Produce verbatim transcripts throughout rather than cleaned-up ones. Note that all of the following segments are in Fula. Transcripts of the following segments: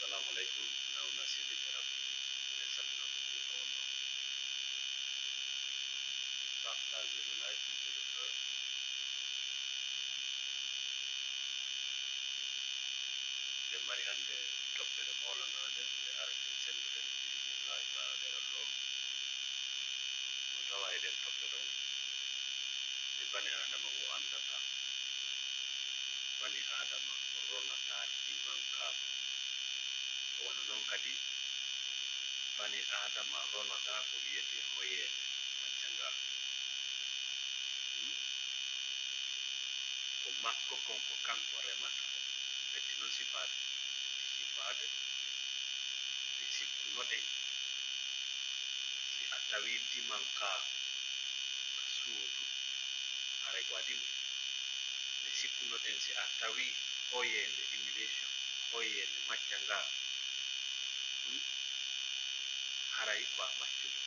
Assalamu alaikum, nawna sidi teram. Ene salmina ko ko on ɗon. Partage le live, monsieur le frère. Nde mari hannde toɓɓere moolanaande, nde arti senndude live haa leral ɗo. No tawa eɗen toɓɓe ɗon nde bani Aadama o anndata, bani Aadama ronata dimankaaku. Ko wano non kadi, bani Aadama ronata ko wiyetee hoyeende, maccangaaku. Hmm? Ko makko kon, ko kanko remata. Metti non sifaade, sifaade, nde sikkunoɗen, si a tawii dimankaaku ka suudu, haray ko a dimo. Nde sikkunoɗen, si a tawii hoyeende, humiliation, hoyeende, macca ngaa, hmm? Haray ko a maccuɗo.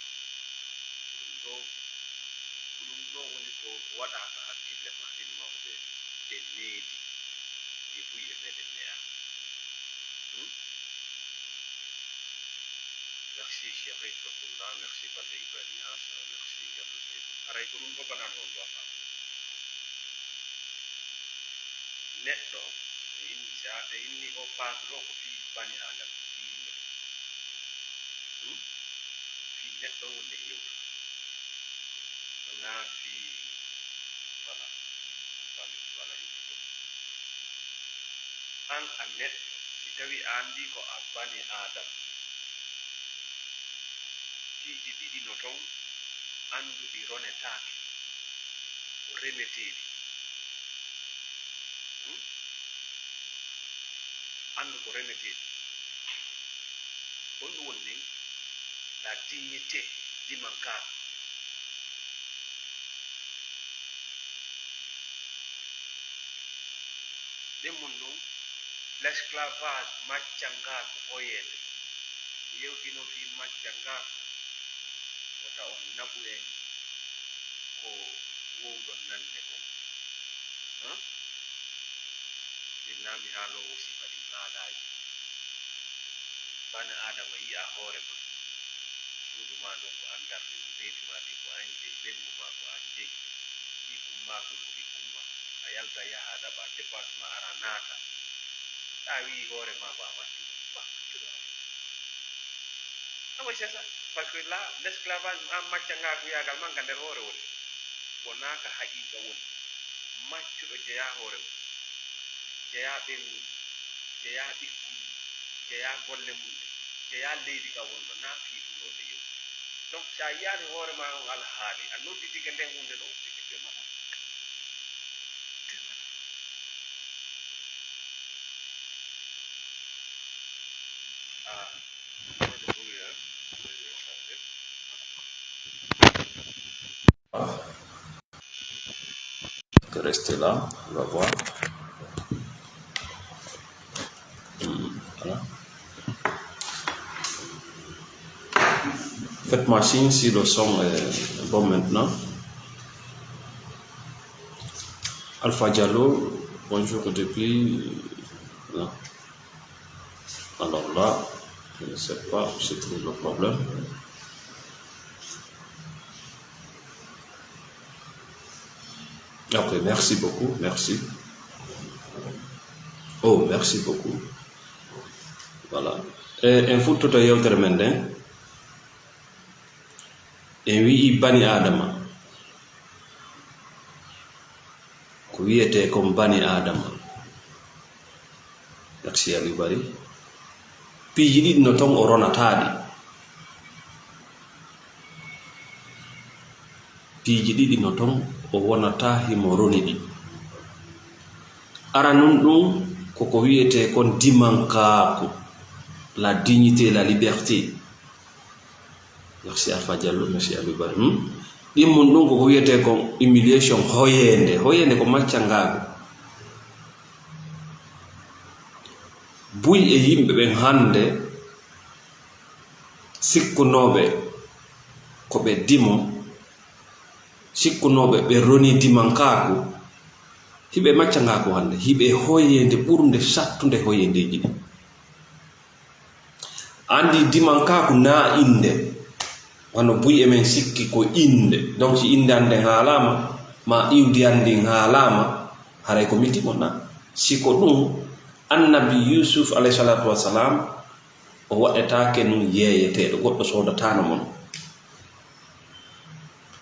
Ɗum ɗoo, ɗum ɗoo woni ko waɗaaka hakkille ma, ɗin mawɓe ɓe needi, ɗi buy e meɗen ne'a. Hmm? Merci Cheikh Ibrahim, merci Balla Ibrahima Niass, merci Diallo Seydou. Haray ko ɗum ɗo baɗan on ɗo faa. Neɗɗo, ɓe inni, si a, ɓe inni o paas ɗo ko fii bani Aadama, fii yimɓe. Hmm? Fii neɗɗo wonde yewta. Wonaa fii, voilà. Voilà, voilà, yimɓe fof. An a neɗɗo, si tawii a anndii ko a bani Aadama, piiji ɗiɗi no ton, anndu ɗi ronetaake, ko remeteeɗi. Hmm? Anndu ko remeteeɗi. Honɗum woni nden? La dignité dimankaaku. Ɗen mun ɗum, l'esclavage, maccangaaku hoyeende. Mi yewtino fii maccangaaku, wota on naɓu en ko wowɗon nande kon. Hã? Min naa mi haaloowo sifa ɗin haalaaji. Bani Aadama yi'a hoore ma. Suudu maa ndun ko an darni ndu, leydi maa ndin ko an jeyi, ɓenndu maa ko an jeyi, ɓikkun maa kun ko ɓikkun maa. A yalta yaha a ɗaɓa dépasse maa ara naata. Sa wi'i hoore maa ko a maccuɗo, ko a maccuɗo. Ah oui, c'est ça. Parce que là, l'esclavage, an maccangaaku yaagal man ka nder hoore woni. Wonaa ka haqiiqa woni. Maccuɗo jeyaa hoore mum. Jeyaa ɓeyngu mum. Jeyaa ɓikkun mum. Jeyaa golle mum ɗen. Jeyaa leydi ka wonno. Naa fii ɗum ɗoo nde yewu. Donc, si a yiyaani hoore maa on alhaali, a nodditike nden huunde ɗoo, c'est que tu es malade. Tu es malade. Ah. Restez là, on va voir. Hmm, voilà. Faites-moi signe si le son est bon maintenant. Alpha Diallo, bonjour depuis. Non. Alors là, je ne sais pas où se trouve le problème. Ok, merci beaucoup, merci. Oh, merci beaucoup. Voilà. E, en fuɗɗoto yewtere men nden. En wi'i bani Aadama. Ko wiyetee kon bani Aadama. Merci Aliou Bari. Piiji ɗiɗi no ton o ronataa ɗi. Piiji ɗiɗi no ton o wonataa himo roni ɗi. Aranun ɗun ko ko wiyetee kon dimankaaku, la dignité, la liberté. Merci Alpha Diallo, merci Aliou Bari. Hmm? Ɗimmun ɗun ko ko wiyetee kon humiliation, hoyeende. Hoyeende ko maccangaaku. Buy e yimɓe ɓen hannde sikkunooɓe ko ɓe dimo, sikkunooɓe ɓe ronii dimankaaku, hiɓe maccangaaku hannde, hiɓe hoyeende ɓurnde sattunde hoyeendeeji ɗin. Anndi dimankaaku na innde, wano buy e men sikki ko innde. Donc, si innde annden haalaama, ma iwdi anndin haalaama, haray ko miti mo na. Si ko ɗum, annabi Yuusuf, alayhi salaatu wasalaam, o waɗetaake nun yeeyeteeɗo, goɗɗo soodataano mo.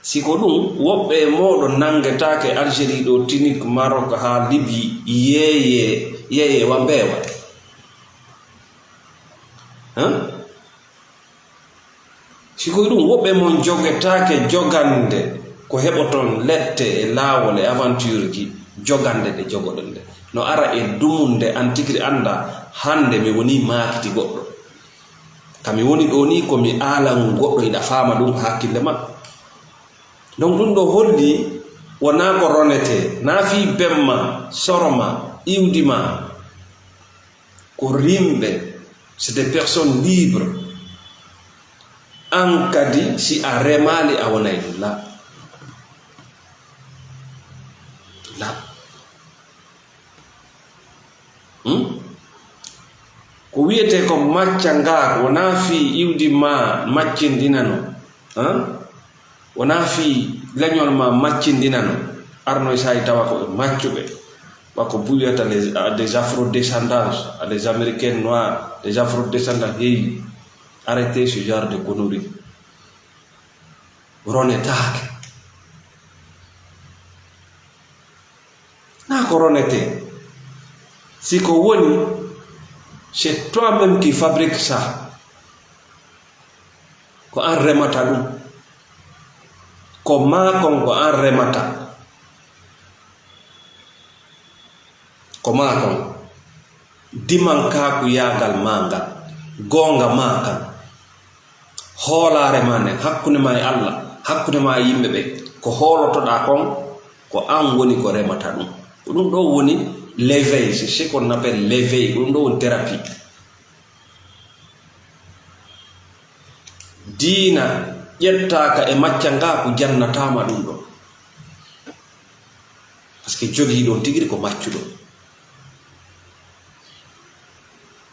Si ko ɗum, woɓɓe e mooɗon nanngetaake Algérie ɗo, Tunik, Maroc, haa Libye, yeeyee, yeeyee wa mbeewa. Hein? Si ko ɗum, woɓɓe mon jogetaake jogande ko heɓoton lette e laawol e aventure ji, jogande ɗe jogoɗon ɗe. No ara e dumunde antikri annda, hannde mi woni maakiti goɗɗo. Ka mi woni ɗo ni ko mi aalan goɗɗo iɗa faama ɗum hakkille ma. Donc ɗum ɗo holli wonaa ko ronete, naa fii bemma, soroma, iwdi ma. Ko rimɓe, c'est des personnes libres. An kadi si a remaali a wonay ɗum la. La. Hmm? Ko wiyetee ko macca ngaa, ko wonaa fii iwdi ma maccindinano. Hein? Wonaa fii leñol ma maccindinano. Arnoy saa'i tawa ko ɓe maccuɓe. Wa ko buy wiyata les, ah, des afro-descendants, ah, les Américains noirs, des afro-descendants. Hey, arrêtez ce genre de conneries. Ronetaake. Naa ko ronetee. Si ko woni, c'est toi-même qui fabrique ça. Ko an remata ɗum. Ko maa kon ko an remata. Ko maa kon. Dimankaaku yaagal maa ngal. Goonga maa kan. Hoolaare maa nden, hakkunde maa e Allah, hakkunde maa e yimɓe ɓe. Ko hoolotoɗaa kon, ko an woni ko remata ɗum. Ko ɗum ɗo woni l'éveil, c'est ce qu'on appelle l'éveil. Ko ɗum ɗo woni thérapie. Diina ƴettaaka e macca ngaa ko jannataama ɗum ɗo. Parce que jogii ɗon tigi ko maccuɗo.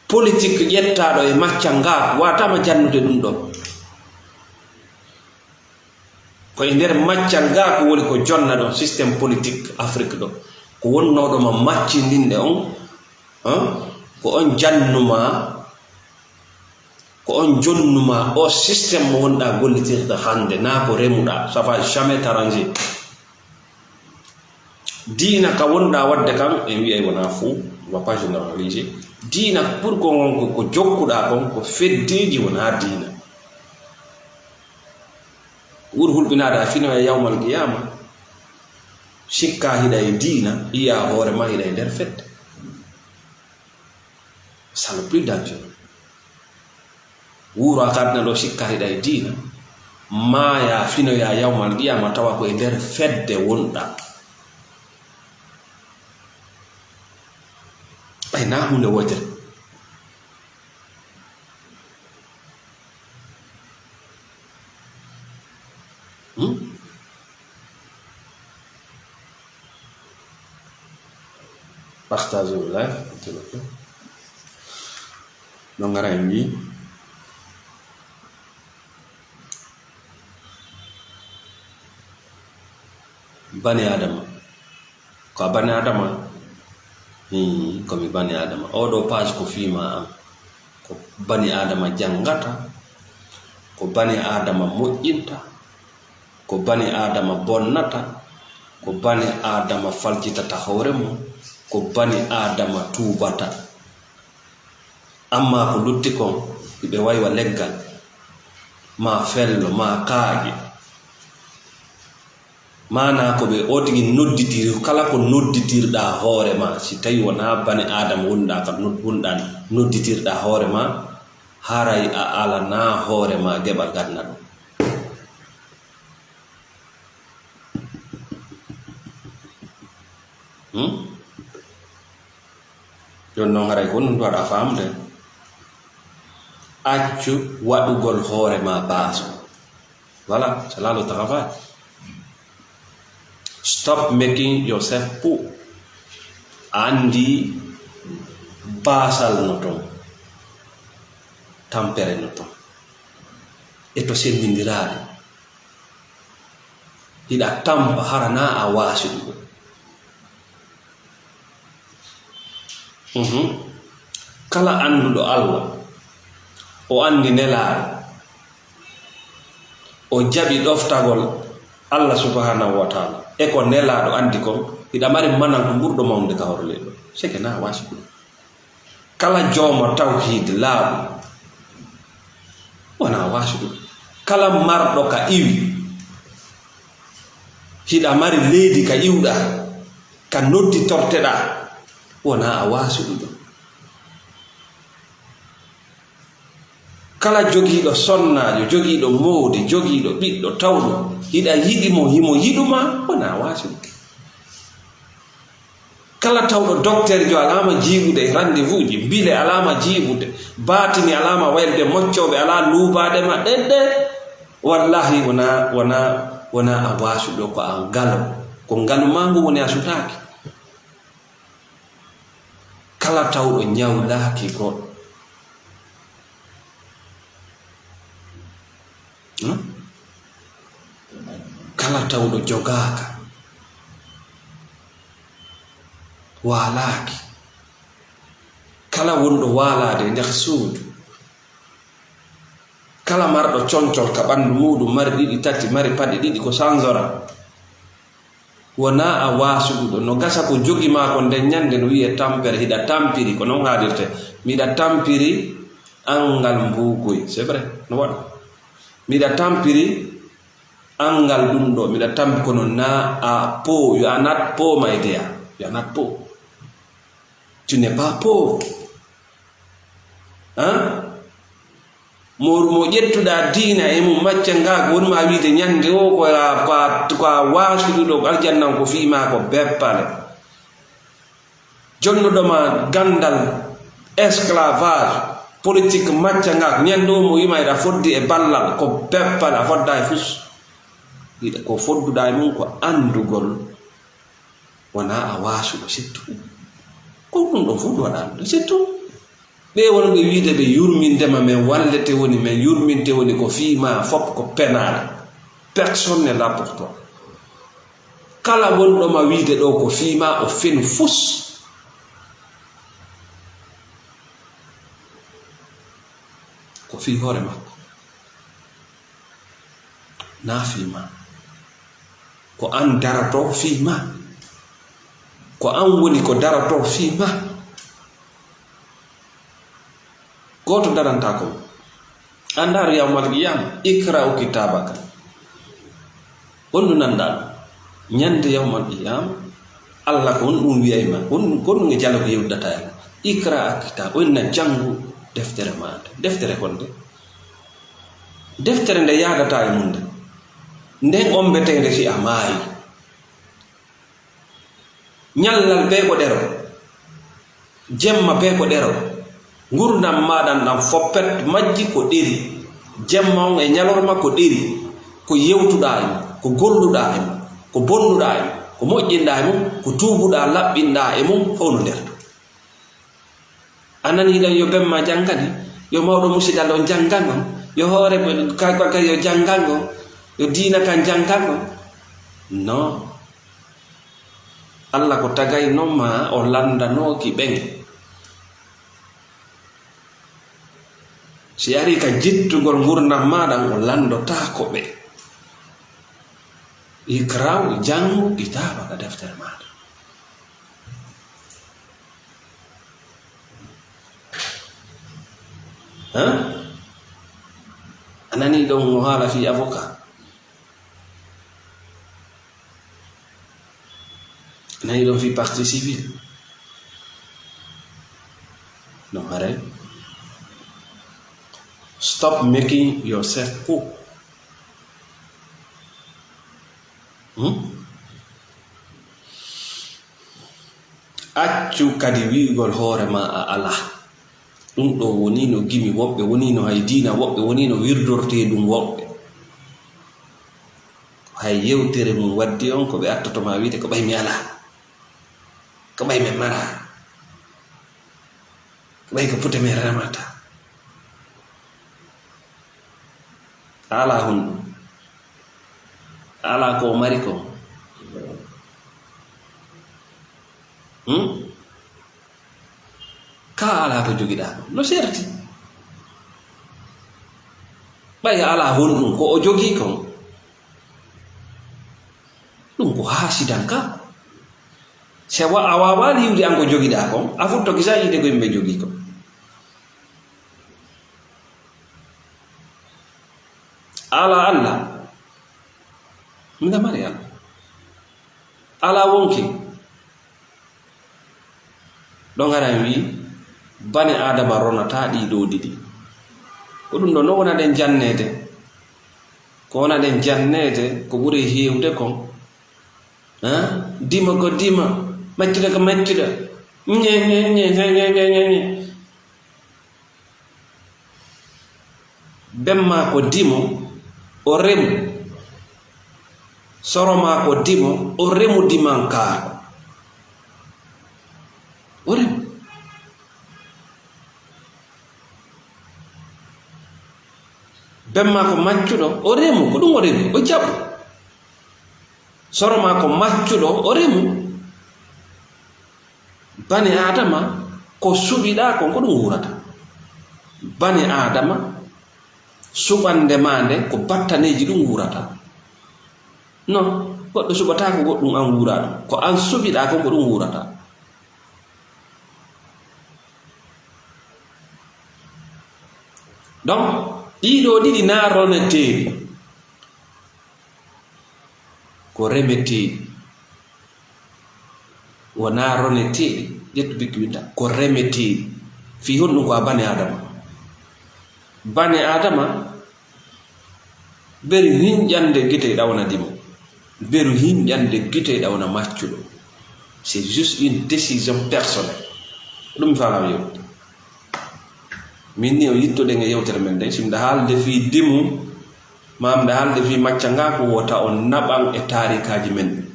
Politique ƴettaaɗo e macca ngaa ko waataama jannude ɗum ɗo. Ko e nder macca ngaa ko woni ko jonna ɗon système politique Afrique ɗo. Ko wonnooɗo ma maccindinde on, hein? Ko on jannuma, ko on jonnuma o système mo wonɗaa gollitirde hannde, naa ko remuɗaa, ça va jamais t'arranger. Diina ka wonɗaa waɗde kan, en wi'ay wonaa fuu, on va pas généraliser. Diina pour ko ngon ko, ko jokkuɗaa kon, ko feddeeji wonaa diina. Ɓur hulɓinaade a finoya yawmal qiyaama, sikkaa hiɗa e diina, yi'aa hoore maa hiɗa e nder fedde. C'est le plus dangereux. Wuuraa ka aduna ɗo sikkaa hiɗa e diina, maayaa finoyaa yawmal qiyaama tawa ko e nder fedde wonɗaa. Ɓay naa huunde wootere. Hmm? Partage le live, s'il te plaît. No ngara en wi bani Adama. Ko a bani Adama? Hii, ko mi bani Adama. Oɗo page ko fii ma an. Ko bani Adama janngata, ko bani Adama moƴƴinta, ko bani Adama bonnata, ko bani Adama faljitata hoore mum, ko bani Adama tuubata. Amma ko lutti kon, hiɓe waywa leggal, maa fello, maa kaaƴe. Maanaa ko ɓe o tigi nodditiri, kala ko nodditirɗaa hoore maa, si tawi wonaa bani Aadama wonɗaa ka nod-, wonɗaa nodditirɗaa hoore maa, haray a alanaa hoore maa geɓa ganna ɗum. Hmm? Jooni noon haray ko ɗum waɗa faamde. Accu waɗugol hoore maa baaso. Voilà, c'est là le travail. Stop making yourself poor. A anndi baasal no toon. Tampere no ton. E to senndindiraade. Hiɗa tampa hara na a waasuɗo. Mhm. Kala annduɗo Allah, o anndi nelaaɗo, o jaɓi ɗoftagol Allah subhanahu wa taala, e ko nelaaɗo anndi kon, hiɗa mari manan ko ɓurɗo mawnude ka hoore leyɗo. Seke na waasuɗo. Kala jooma tawhiid laaɓu, wonaa waasuɗo. Kala marɗo ka iwi, hiɗa mari leydi ka iwɗa, ka nodditorteɗa, wonaa a waasuɗo ɗum. Kala jogiiɗo sonnaajo, jogiiɗo moodi, jogiiɗo ɓiɗɗo tawɗo, hiɗa yiɗi mo, himo yiɗuma, wonaa waasuɗo. Kala tawɗo dokterjo alaama jiiɓude e rendez-vous ji, bile alaama jiiɓude, baatini alaama waylude, moccooɓe alaa luubaade ma, ɗen ɗe, wallahi wonaa, wonaa, wonaa a waasuɗo, ko a ngalo. Ko ngalu maa ngu woni a sutaaki. Kala tawɗo ñawlaaki goɗɗo. Hmm? Kala tawɗo jogaaka, waalaaki, kala wonɗo waalaade e nder suudu, kala marɗo concol ka ɓanndu muuɗum, mari ɗiɗi, tati, mari paɗe ɗiɗi, ko sanzora. Wonaa a waasuɗo, no gasa ko jogi maa ko nden ñande no wi'e tampere, hiɗa tampiri, ko non haaɗirte. Miɗa tampiri anngal mbuukoy, c'est vrai, no waɗa. Miɗa tampiri anngal ɗum ɗo, miɗa tampi kono na a po, you are not poor, my dear. You are not poor. Tu n'es pas pauvre. Hein? Mo, mo ƴettuɗaa diina e mum, macca ngaa ko woni ma wiide ñande o ko a, ko a, ko a waasuɗo ɗo aljanna ko fii maa ko beppale. Jonnuɗo ma gandal esclavage politique macca ngaa ko ñande o mo wima eɗa foddi e ballal ko beppale, a fodda e fus. Wiɗa ko fodduɗaa e mum ko andugol. Wonaa a waasuɗo, c'est tout. Ko ɗum ɗon fof waɗaano, c'est tout. Ɓe wonɓe wiide ɓe yurmindema, men wallete woni, men yurminte woni ko fii ma fop ko penaale. Personne n'est là pour toi. Kala wonɗo ma wiide ɗo ko fii ma o fenu fus. Ko fii hoore makko. Na fii ma. Ko an darato fii ma. Ko an woni ko darato fii ma. Gooto darantaa ko. Anndaaru yawmal qiyama, iqra'u kitabaka. Honɗum nanɗaa? Ñande yawmal qiyama, Allah ko honɗum wi'ay ma? Hon-, ko honɗum e jalo ko yewtata e ma? Iqra kitab, o inna janngu deftere maɗa. Deftere honde? Deftere nde yaadata e mum nde. Nden ombeteende si a maayi. Ñallal bee ko ɗero, jemma bee ko ɗero, ngurndan maaɗan ɗan foppet majji ko ɗeri, jemma on e ñalorma ko ɗeri, ko yewtuɗaa e mum, ko golluɗaa e mum, ko bonnuɗaa e mum, ko moƴƴinɗaa e mum, ko tuubuɗaa laɓɓinɗaa e mum, fow no nder. A nanii ɗon yo ben ma janngane, yo mawɗo musidal on janngan on, yo hoore ka, ka, ka yo janngan on, yo diina kan janngan on. Non. Allah ko tagayno ma o lanndanooki ɓen. Si arii ka jittugol ngurndan maaɗan, o lanndotaako ɓe. Iqra'u, janngu kitaabaka, deftere maaɗa. Hein? A nanii ɗon o haala fii avocat? A nanii ɗon fii partie civile? No, haray. Stop making yourself poor. Hmm? Accu kadi wi'ugol hoore ma a alaa. Ɗum ɗo woni no gimi woɓɓe, woni no hay diina woɓɓe, woni no wirdortee ɗum woɓɓe. Hay yewtere mum waddi on ko ɓe attoto ma wiide ko ɓay mi alaa, ko ɓay mi maraa, ko ɓay ko pute mi remata. A alaa honɗum. A alaa ko o mari kon. Hmm? Ka a alaa ko jogiɗaa kon. No serti. Ɓay a alaa honɗum ko o jogii kon. Ɗum ko haasidankaaku. Si a wa-, a waawaali yi'ude an ko jogiɗaa kon, a futtoki sa yi'ude ko yimɓe jogii kon. A alaa Allah, miɗa mari Allah. A alaa wonki. Ɗon ara en wi'i, bani Aadama ronataa ɗii ɗoo ɗiɗi. Ko ɗum ɗoo non wona ɗen janneede. Ko wona ɗen janneede, ko ɓuri heewde kon. Haa? Dimo ko dimo, maccuɗo ko maccuɗo. Ñe, ñe, ñe. Bemma ko dimo, o remu. Soroma ko dimo, o remu dimankaaku. O remu. Bemma ko maccuɗo, o remu, ko ɗum o remu, o jaɓu. Soroma ko maccuɗo, o remu. Bani Aadama, ko suɓiɗaa kon, ko ɗum wuurata. Bani Aadama, suɓannde maa nden, ko battaneeji ɗum wuurata. Non, goɗɗo suɓataako goɗɗum, an wuuraa ɗum. Ko an suɓiɗaa kon, ko ɗum wuurata. Donc, ɗii ɗoo ɗiɗi naa roneteeɗi. Ko remeteeɗi. Wonaa roneteeɗi. Ƴettu bikki winta. Ko remeteeɗi. Fii honɗum? Ko a bani Aadama. Bani Aadama, beru hinƴande gite ɗawna dimo. Beru hinƴande gite ɗawna maccuɗo. C'est juste une décision personnelle. Ɗum mi faalaama yewtude. Min ni o yittuɗen e yewtere men nden, si miɗa haalde fii dimu, maa miɗa haalde fii maccangaaku, wota on naɓan e taarikaaji men ɗin.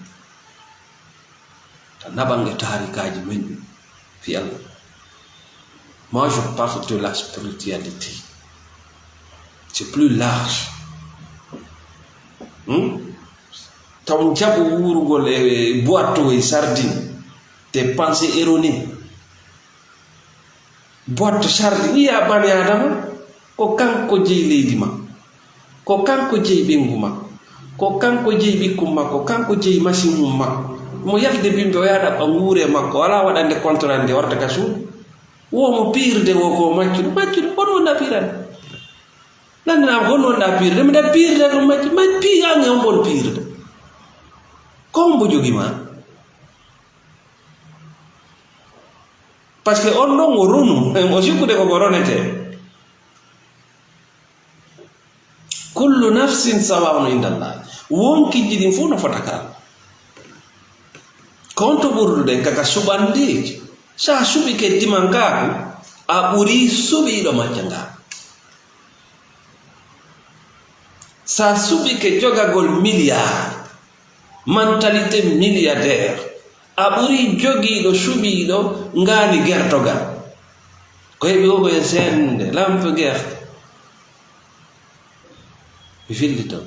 Ta naɓan e taarikaaji men ɗin. Fii Allah. Moi, je parle de la spiritualité. C'est plus large. Hmm? Taw jaɓu wuurugol e, e boîte e sardine. Des pensées erronées. Boîte charge, wiya bani Adama, ko kanko jeyi leydi ma, ko kanko jeyi ɓeyngu ma, ko kanko jeyi ɓikkun ma, ko kanko jeyi masiŋ mum ma. Mo yalde bimbi o yaha ɗaɓɓa nguure makko, o alaa waɗande contrat nde warta ka suudu. Wo mo piirde wo ko maccuɗo, maccuɗo, kono wonɗa piirande. Nannde naa kono wonɗa piirde, miɗa piirde ko maccuɗo, ma pii an e on bon piirde. Ko hombo jogi ma? Parce que on ɗon o ronu, o sikkude ko ko ronete. Kullu nafsin sawa'un inda Allah. Wonkinji ɗin fof no fota ka. Konto ɓurduɗen kaka suɓandeeji. Sa suɓike dimankaaku, a ɓuri suɓiiɗo macca nga. Sa suɓike jogagol milliard, mentalité milliardaire, a ɓuri jogiiɗo suɓiiɗo ngaani gertogal. Ko heɓi o ko e seende, lampe gerte. Mi fillito.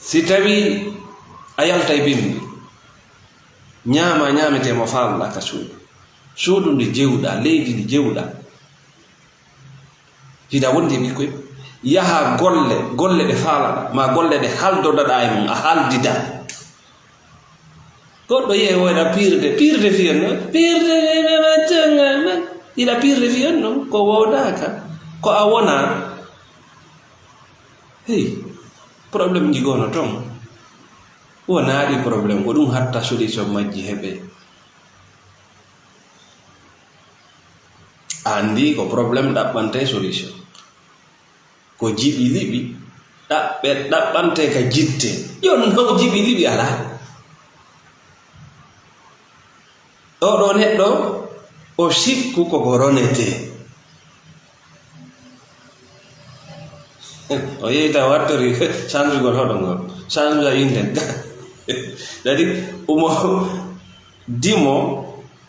Si tawi a yaltay bimbi, ñaama ñaametee mo faalɗa ka suudu. Suudu ndi jewɗa, leydi ndi jewɗa. Hiɗa wondi e ɓikkoy, yaha golle, golle ɗe faalaɗa, ma golle ɗe haldodaɗa e mum, a haldida. Goɗɗo yi'e woyɗa piirde, piirde fiyen no, piirde fiyen no, jannga no. Hiɗa piirde fiyen no, ko woodaaka, ko a wona. Hey, problème ji gono ton. Wonaaɗi problème, ko ɗum hatta solution majji heɓe. A anndi ko problème ɗaɓɓante solution. Ko jiɓi liɓi ɗaɓɓe, ɗaɓɓante ka jitte. Yon no jiɓi liɓi alaa. Oɗo neɗɗo o sikku koko ronete. O yeyta wattori sanjugol hoɗo ngol. Sanja innde. Dadi umo dimo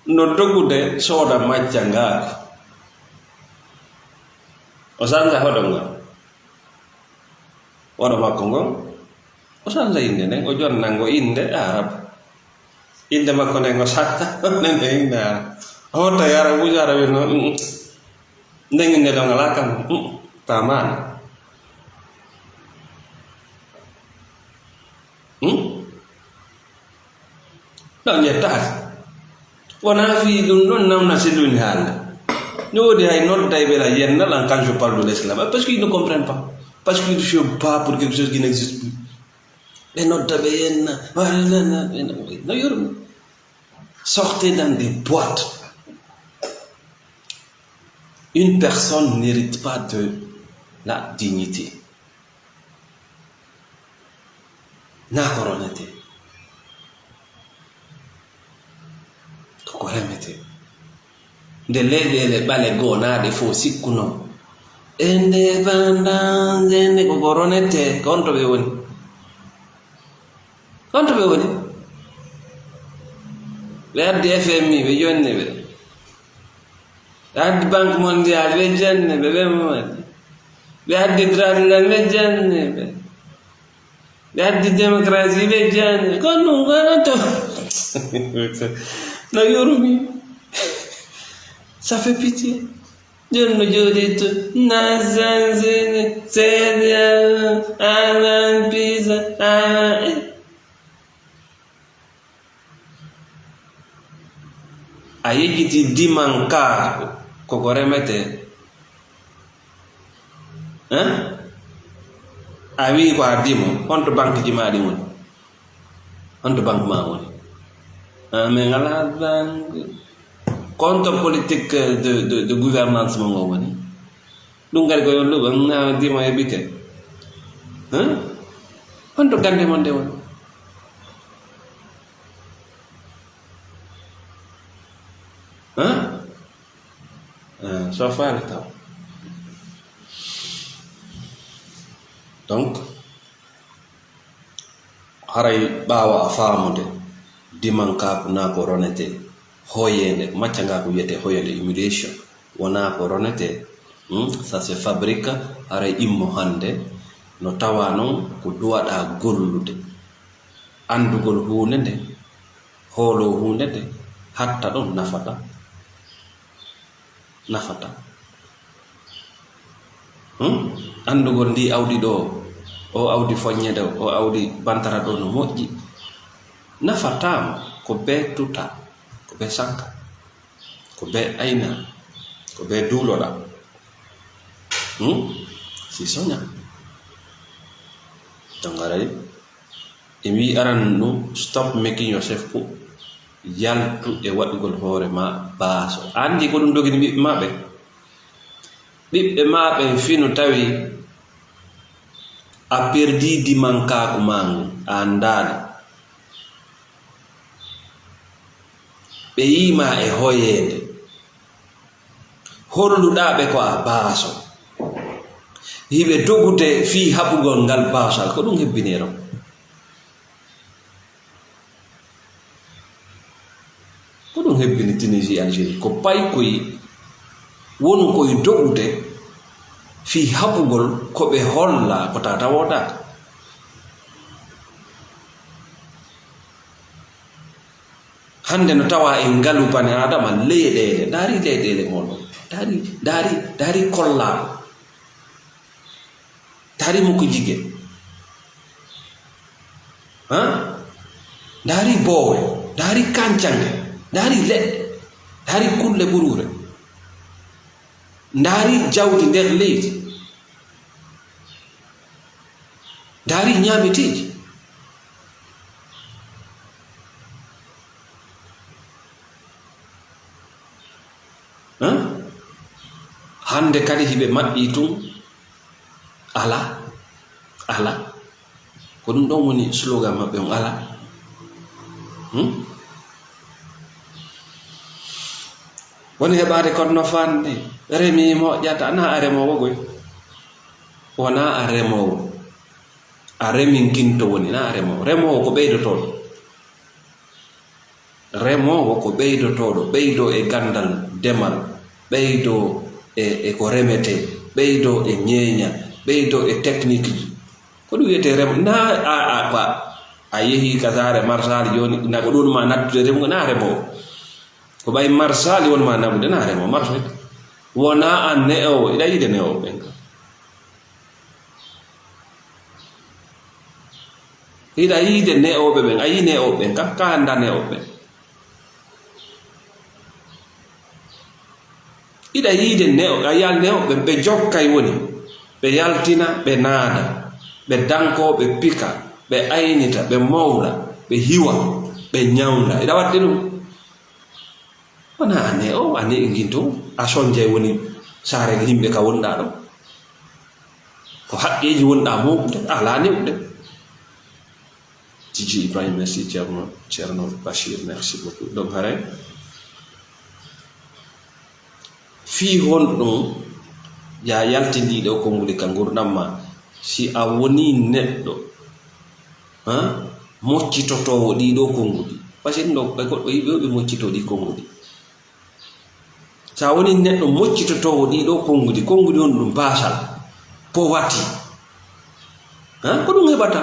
no dogude sooda majja ngaaka. O sanja hoɗo ngol. Oɗo makko ngon, o sannja innde nden, o jonnango innde Arab. Innde makko nden o sannja, nden o innde Arab. O hotta e Arabuujo, Arabe no, mm, mm. Nden innde ɗon alaa kam, mm, ka maana. Hmm? Ɗon yettaaki. Wonaa fii ɗum ɗon namna sellude haalde. No woodi hay nodda e ɓe la yenna lan quand je parle de l'islam. Parce qu'ils ne comprennent pas. Parce qu'ils ne sont pas pour quelque chose qui n'existe plus. Ɓe nodda ɓe yenna. No yurmi. Sortez dans des boîtes. Une personne n'hérite pas de la dignité. Naa ko ronetee. Ko ko remetee. Nde leyɗeele ɓale goonaaɗe fof sikkunoo. Indépendance, ende ko ko ronetee. Ko on to ɓe woni? On to ɓe woni? Ɓe addi F M I, ɓe jonni ɓe. Ɓe addi Banque Mondiale, ɓe janni ɓe, ɓe Mamadi. Ɓe addi Trade Land, ɓe janni ɓe. Ɓe addi démocratie, ɓe janni. Kono ɗum, kono to. No yurmi. Ça fait pitié. Jooni no jooɗii to. Nations Unies, C D A O, Alan Pisa, Alan, eh. A yejjiti diman ka koko remetee. Hein? A wii ko a dimo, honto banque ji ma ɗi woni? Honto banque ma woni? Ah, min alaa banque. Honto politique de, de, de gouvernance mo ngo woni? Ɗum kadi ko yollugo, na dimo e bike. Hein? Honto gannde mon nde woni? Hein? Eh, so faali taw. Donc, haray ɓaawo a faamude, dimankaaku naa ko ronetee, hoyeende, macca ngaa ko wiyetee hoyeende, humiliation, wonaa ko ronetee, hmm? Ça se fabrique, haray immo hannde, no tawa non ko duwaɗaa gollude. Anndugol huunde nde, hooloo huunde nde, hatta ɗon nafata. Nafata. Hmm? Anndugol ndi awdi ɗo, o awdi foññe ɗo, o awdi bantara ɗo no moƴƴi. Nafataa mo, ko bee tuta, ko bee sanka, ko bee ayna, ko bee duuloɗa. Hmm? Si soña. Tongaray. E mi aran ɗum, stop making yourself poor. Yaltu e waɗugol hoore ma baaso. A anndi ko ɗum dogini ɓiɓɓe ma ɓe? Ɓiɓɓe ma ɓen fino tawi a perdii dimankaaku ma ngun, a anndaali. Ɓe yii ma e hoyeende. Holluɗaa ɓe ko a baaso. Hiɓe dogude fii haɓugol ngal baasal, ko ɗum hebbini e ɗon. Ko ɗum hebbini Tunisie, Algérie. Ko paykoy wonu koy dogude fii haɓugol ko ɓe holla ko tata woodaaka. Hannde no tawa e ngalu bani Aadama leyɗeele. Ndaari leyɗeele mon ɗo. Ndaari, ndaari, ndaari kollaaɗo. Ndaari mo ko jige. Ha? Ndaari boowe. Ndaari kancange. Ndaari leɗɗe. Ndaari kulle ɓuruure. Ndaari jawdi nder leydi. Ndaari ñaameteeji. Hein? Hannde kadi hiɓe maɓɓii tun, ala, ala. Ko ɗum ɗon woni slogan maɓɓe on, ala. Hmm? Woni heɓaade kono no fanni, remi moƴƴata, na a remoowo goy. Wonaa a remoowo. A reminkinto woni, na a remoowo. Remoowo ko ɓeydotooɗo. Remoowo ko ɓeydotooɗo, ɓeydoo e ganndal demal, ɓeydoo e, e ko remetee, ɓeydoo e ñeeñal, ɓeydoo e teknikji. Ko ɗum wiyetee remo? Na a, a, ko a, a yehi ka saare Marsaali jooni, na ko ɗum ma nattude remo, na remo. Ko ɓay Marsaali won ma naɓude, na remo, marsoy. Wona an ne'oowo, iɗa yiide ne'oowo ɓen ka. Hiɗa yiide ne'ooɓe ɓen, a yii ne'ooɓe ɓen, ka, ka annda ne'ooɓe ɓen. Hiɗa yiide ne'o-, a yal ne'ooɓe ɓen, ɓe jokkay woni, ɓe yaltina, ɓe naada, ɓe danko, ɓe pika, ɓe aynita, ɓe mowla, ɓe hiwa, ɓe ñawnda. Hiɗa waɗde ɗum? Wona a ne'o, a ne'i ngin to, a sonjay woni saare yimɓe ka wonɗa ɗo. Ko haqqeeji wonɗa mowɗude, a alaa ne'ude. Tiji Ibrahim, merci. Ceerno, Ceerno Bachir, merci beaucoup. Donc, haray, fii honɗum ya yaltindii ɗo konnguli ka ngurndan ma, si a wonii neɗɗo, ha, moccitotoowo ɗii ɗoo konnguli? Parce que ɗo ɓe goɗɗo yiɓe ɓe moccitoo ɗii konnguli. So a woni neɗɗo moccitotoowo ɗii ɗoo konngudi, konngudi on ɗum baasal, poverty. Han, ko ɗum heɓata?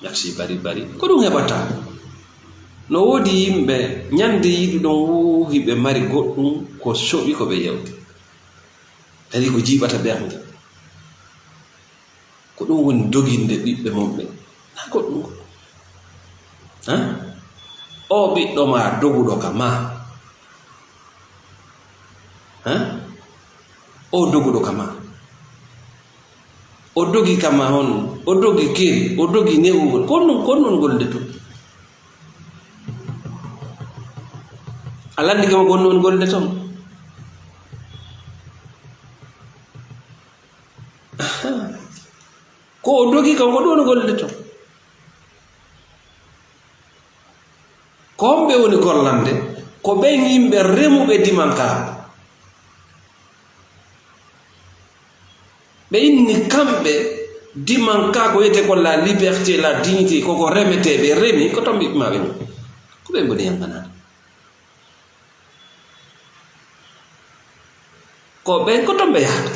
Merci, bari bari. Ko ɗum heɓata? No woodi yimɓe, ñande yiɗuɗon wuu, hiɓe mari goɗɗum ko soɓi ko ɓe yewti. Kadi ko jiiɓata ɓernde. Ko ɗum woni doginde ɓiɓɓe mon ɓen. Naa goɗɗum ko. Han? O ɓiɗɗo ma doguɗo ka ma. Han? O doguɗo ka ma. O dogi ka ma on. O dogi keri. O dogi ne'ugol. Ko non, ko non golde ton. A landi kama ko non golde ton. Aha. Ko o dogi kam, ko ɗum woni golle to. Ko homɓe woni gollande? Ko ɓen yimɓe remuɓe dimanka. Ɓe inni kamɓe dimanka ko wiyete ko la liberté, la dignité, koko remete, ɓe remi, ko ton ɓiɓɓe maɓɓe ni. Ko ɓe mboni yankanade. Ko ɓen ko ton ɓe yahata.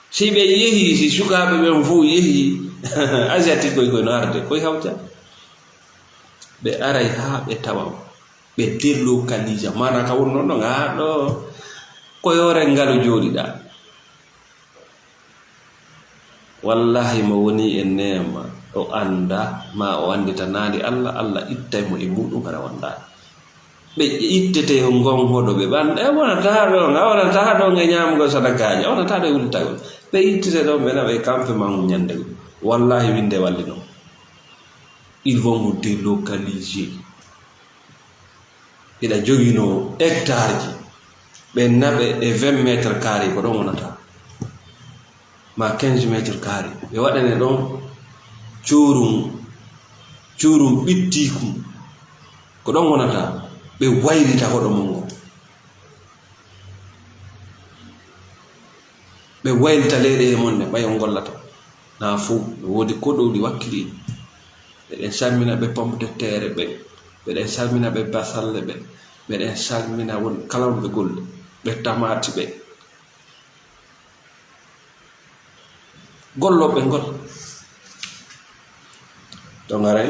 Si ɓe yehi, si sukaaɓe ɓen fof yehi, asiatique koy koy no arde, koy hawta. Ɓe aray haa ɓe tawa, ɓe délocalisa. Maana ka woni noon ɗo, ngaa ɗo, ko yoore ngalu jooɗiɗaa. Wallahi, mo woni e neema, o annda, ma o annditanaali Allah, Allah ittay mo e muuɗum, hara wondaa. Ɓe ittete ngon hoɗo ɓe ɓan-, e wonata ɗo, nga wonata ɗo nge ñaamugo sadakaaji, a wonata ɗo e wullitagol. Ɓe ittete ɗo, ɓe naɓe kampe ma ñande go. Wallahi, winde walli non. Ils vont vous délocaliser. Hiɗa joginoo hectare ji, ɓe naɓe e vingt mètres carrés, ko ɗon wonata, ma quinze mètres carrés. Ɓe waɗane ɗon cuurum, cuurum ɓittiikum, ko ɗon wonata, ɓe waylita hoɗo mon ngo. Ɓe waylita leyɗeele mon ɗe, ɓay on gollata. Na fow, no woodi koɗowɗi wakkiliiɗi. Meɗen salmina ɓe pomme de terre ɓen. Meɗen salmina ɓe basalle ɓen. Meɗen salmina won kala wonɓe golle. Ɓe tamaati ɓen. Gollooɓe ngol. To ngaray.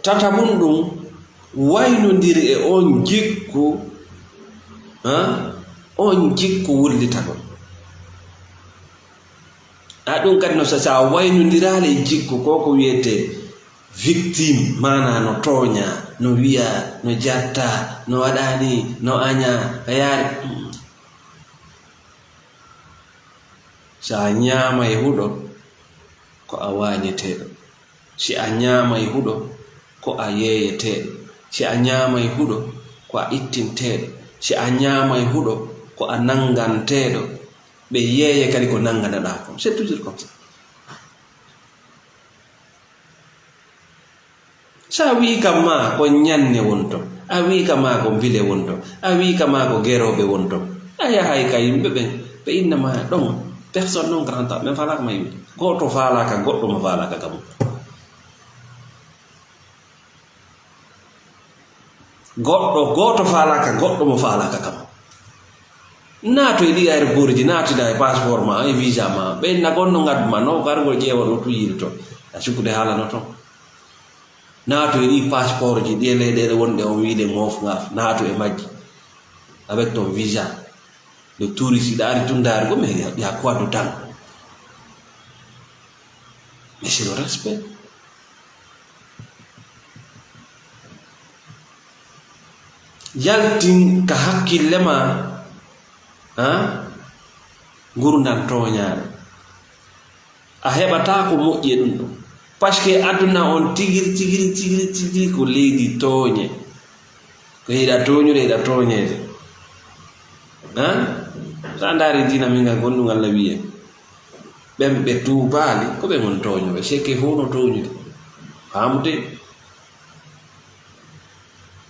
Tata mun ɗum, waynondiri e on jikku, ha? On jikku wullitagol. A ɗum kadi no sa, sa waynondiraali e jikku, ko ko wiyete victime, maana no tooña, no wiya, no jatta, no waɗani, no aña, a yaari. Sa ñaama e huɗo, ko a waañeteeɗo. Si a ñaamay huɗo, ko a yeeyeteeɗo. Si a ñaamay huɗo, ko a ittinteeɗo. Si a ñaamay huɗo, ko a nannganteeɗo. Ɓe yeeye kadi ko nannganaɗaa kon. C'est toujours comme ça. Sa wii kam ma ko ñanne wonto, a wii kam ma ko mbile wonto, a wii kam ma ko gerooɓe wonto, a yahay ka yimɓe ɓen, ɓe inna ma ɗon, personne non grata, min faalaaka ma yimɓe. Gooto faalaaka goɗɗo mo faalaaka ka mum. Goɗɗo gooto faalaaka, goɗɗo mo faalaaka kam. Naato e ɗi aéroportji, naatida e passeport ma, e visa ma. Ɓen na gonno ngaddu ma, no gargol ƴeewa ɗo tu yiidu to. A sukkude haala no ton. Naato e ɗi passeportji, ɗi e leyɗeele wonɗe on wiide moof ngaaf, naato e majji. Avec ton visa. Le touriste, il a ari tun daari ko, mais il y a, il y a quoi dedans? Mais c'est le respect. Yaltin ka hakkille ma, ha? Ngurndan tooñaare. A heɓataa ko moƴƴi e ɗum ɗo. Parce que aduna on tigiri, tigiri, tigiri, tigiri ko leydi tooñe. Ko hiɗa tooñude, hiɗa tooñeede. Ha? Sa ndaari diina min ngan, gonɗum Allah wi'e. Ɓen ɓe tuubaali, ko ɓen woni tooñooɓe. C'est que fow no tooñude. Faamude?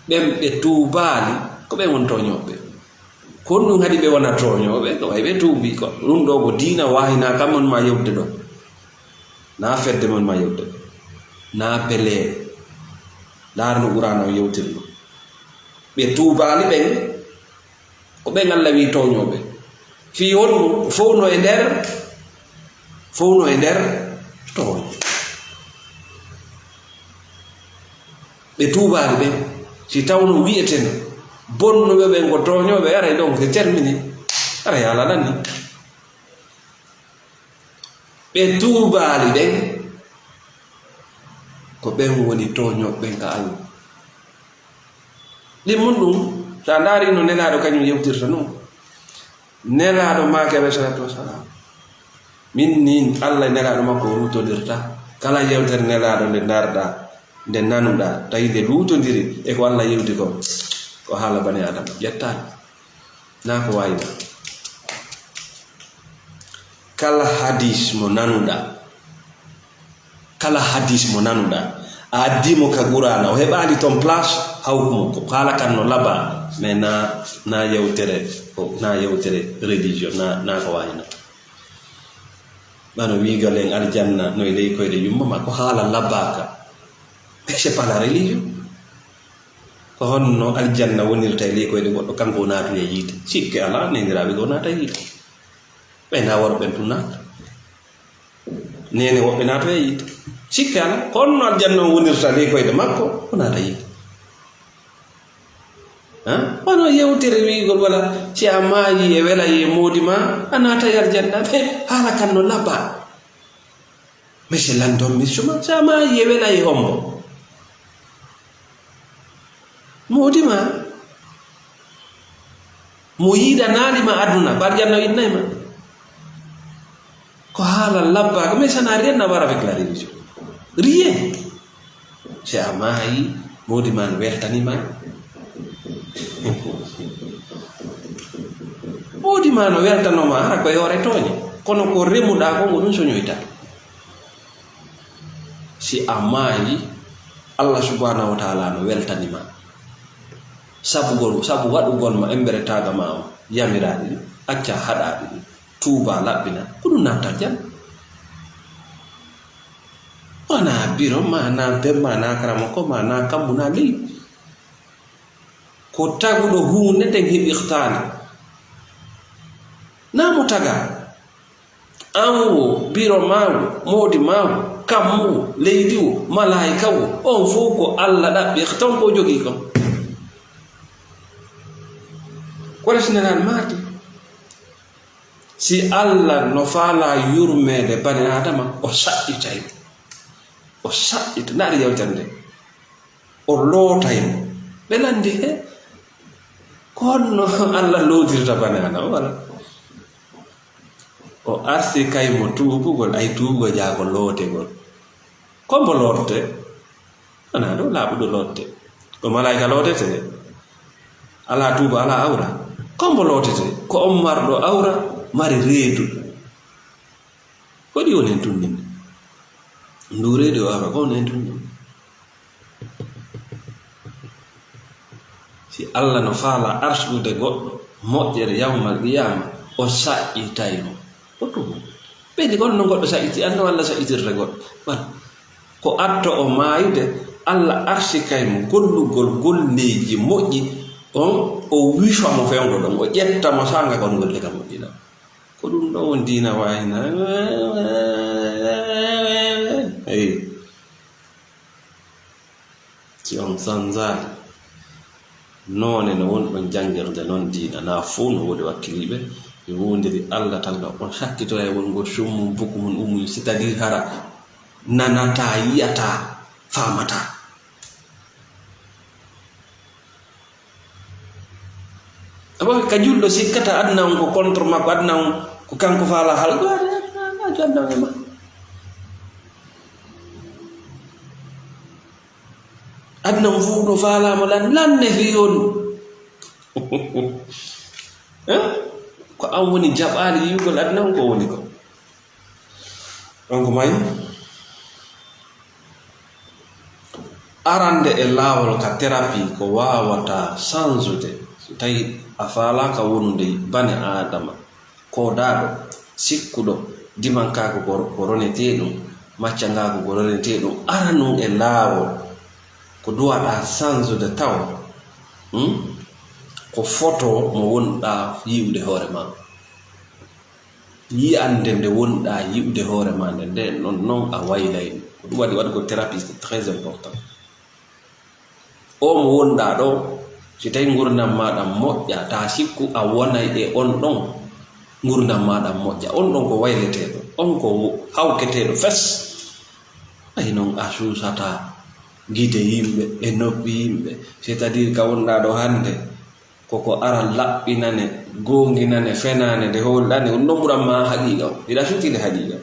Ɓen ɓe tuubaali, ko ɓen woni tooñooɓe. Ko honɗum haɗi ɓe wona tooñooɓe? Ko way ɓe tuubi ko. Ɗum ɗo ko diina waahina kam mon ma yewtude ɗo. Na fedde mon ma yewtude ɗo. Na peleere. Ndaar no Qur'aana o yewtirno. Ɓe tuubaali ɓen. Ko ɓen Allah wi'i tooñooɓe. Fii honɗum? Fow no e nder, fow no e nder tooñe. Ɓe tuubaali ɓen, si tawno wi'eten bonnuɓe ɓen ko tooñooɓe, aray ɗon c'est terminé. Aray haala lanni. Ɓe tuubaali ɓen, ko ɓen woni tooñooɓe ɓen ka Allah. Ɗin mun ɗum, sa ndaari no Nelaaɗo kañum yewtirta non. Nelaaɗo maaki, alayhi salaatu wassalaam, min ni Allah e Nelaaɗo makko o luutondirta. Kala yewtere Nelaaɗo nde ndaarɗaa, nde nanuɗaa, tawi nde luutondiri e ko Allah yewti kon, ko haala bani Aadama, ƴettaani. Naa ko waayna. Kala hadis mo nanuɗaa, kala hadis mo nanuɗaa, a addi mo ka Qur'aana, o heɓaali ton place, hawku mo. Ko haala kan no laba, mais na, na yewtere, na yewtere religion, na, na ko waayna. Bano wiigal en aljanna no e ley koyɗe yumma ma, ko haala labaaka. Mais c'est pas la religion. Ko honno aljanna wonirta e ley koyɗe goɗɗo, kanko o naatoya yiite? Sikke alaa, neeniraaɓe goo naata yiite. Ɓay na worɓe ɓen tun naata. Neene woɓɓe naatoya yiite. Sikke alaa, ko honno aljanna on wonirta ley koyɗe makko, o naata yiite. Ha? Wano yewtere wiigol wala, si a maayi e wela e moodi ma, a naata e aljanna. Ɓe haala kan no laba. Monsieur Landon, Monsieur Ma, sa maayi e wela e hombo? Moodi ma. Mo yiidanaali ma aduna, par janna yiɗnay ma. Ko haala labbaaka, mais ça n'a rien à voir avec la religion. Rien. Si a maayi, moodi ma no weltani ma. Moodi ma no weltano ma, hara ko yoore tooñe. Kono ko remuɗaa ko, ko ɗum soñoyta. Si a maayi, Allah subhanahu wa ta'ala no weltani ma. Sabu gol, sabu waɗugol ma embere taaga ma on, yamiraaɗi ɗi, acca haɗaaɗi ɗi, tuuba laɓɓina, ko ɗum nattal janna. Wona biro ma, na bemma, na karamoko ma, na kammu, na leydi. Ko taguɗo huunde nden heɓirtaande. Na mo taga. An wo, biro ma wo, moodi ma wo, kammu wo, leydi wo, malaayika wo, on fow ko Allah ɗaɓɓi, ton ko o jogii kon. Ko resnanal maati. Si Allah no faalaa yurmeede bani Aadama, o saɗɗitay mo. O saɗɗita, ndaari yewtere nde. O lootay mo. Ɓe lanndi, he, ko honno Allah lootirta bani Aadama? Wala. O arsikay mo tuubugol, ay tuubugol ƴaa ko lootegol. Ko mbo lootte? Wonaa ɗo laaɓuɗo lootte. Ko malaayika lootete? Alaa tuuba, alaa awra. Ko mbo lootete? Ko on marɗo awra, mari reedu. Ko ɗi woni en tunndinde. Ndu reedu o awra, ko woni en tunndinde. Si Allah no faala arsude goɗɗo moƴƴere yawmal qiyaama, o saƴƴitay mo. O tuubu. Ɓeydi ko honno goɗɗo saƴƴiti, anno Allah saƴƴitirta goɗɗo. Wala. Ko atto o maayude, Allah arsikay mo gollugol golleeji moƴƴi, on o wifa mo fewndo ɗon, o ƴetta mo saanga kon golle ka moƴƴi ɗon. Ko ɗum ɗo won diina waayna. Eyi. Si on sanzaali noone no won ɗon janngirde non diina, na fow no woodi wakkiliiɓe, ɓe wowndiri Allah tan, no on sakkitoya won ngol summum bukumum umum, c'est-à-dire hara nanataa, yi'ataa, faamataa. Abo ka julɗo sikkata aduna on ko contre makko, aduna on ko kanko faala halgo, aduna on e ma. Aduna on fof ɗo faalama lan, lan ne fi on. Eh? Ko an woni jaɓaali yi'ugol aduna on ko woni ko. Donc, may arande e laawol ka therapie ko waawata sansude, so tawi a faalaaka wonude bane Aadama, koodaaɗo, sikkuɗo, dimankaaku ko, ko ronetee ɗum, maccangaaku ko ronetee ɗum, aranun e laawol ko duwaɗaa sansude taw, hmm? Ko foto mo wonɗaa yi'ude hoore maa. Yi'ande nde wonɗaa yi'ude hoore maa nde, nde non, non a waylay. Ko ɗum waɗi waɗugol thérapie, c'est très important. O mo wonɗaa ɗo, si tawi ngurndan maaɗa moƴƴa, taa sikku a wonay e on ɗon ngurndan maaɗa moƴƴa. On ɗon ko wayleteeɗo, on ko hawketeeɗo fes. Ay non a suusataa gite yimɓe e noppi yimɓe, c'est-à-dire ka wonɗaa ɗo hannde, koko ara laɓɓinane, goonginane, fenane, nde howlɗaa nde, ɗum ɗon ɓuran ma haqiiqa o. Hiɗa suuti nde haqiiqa o.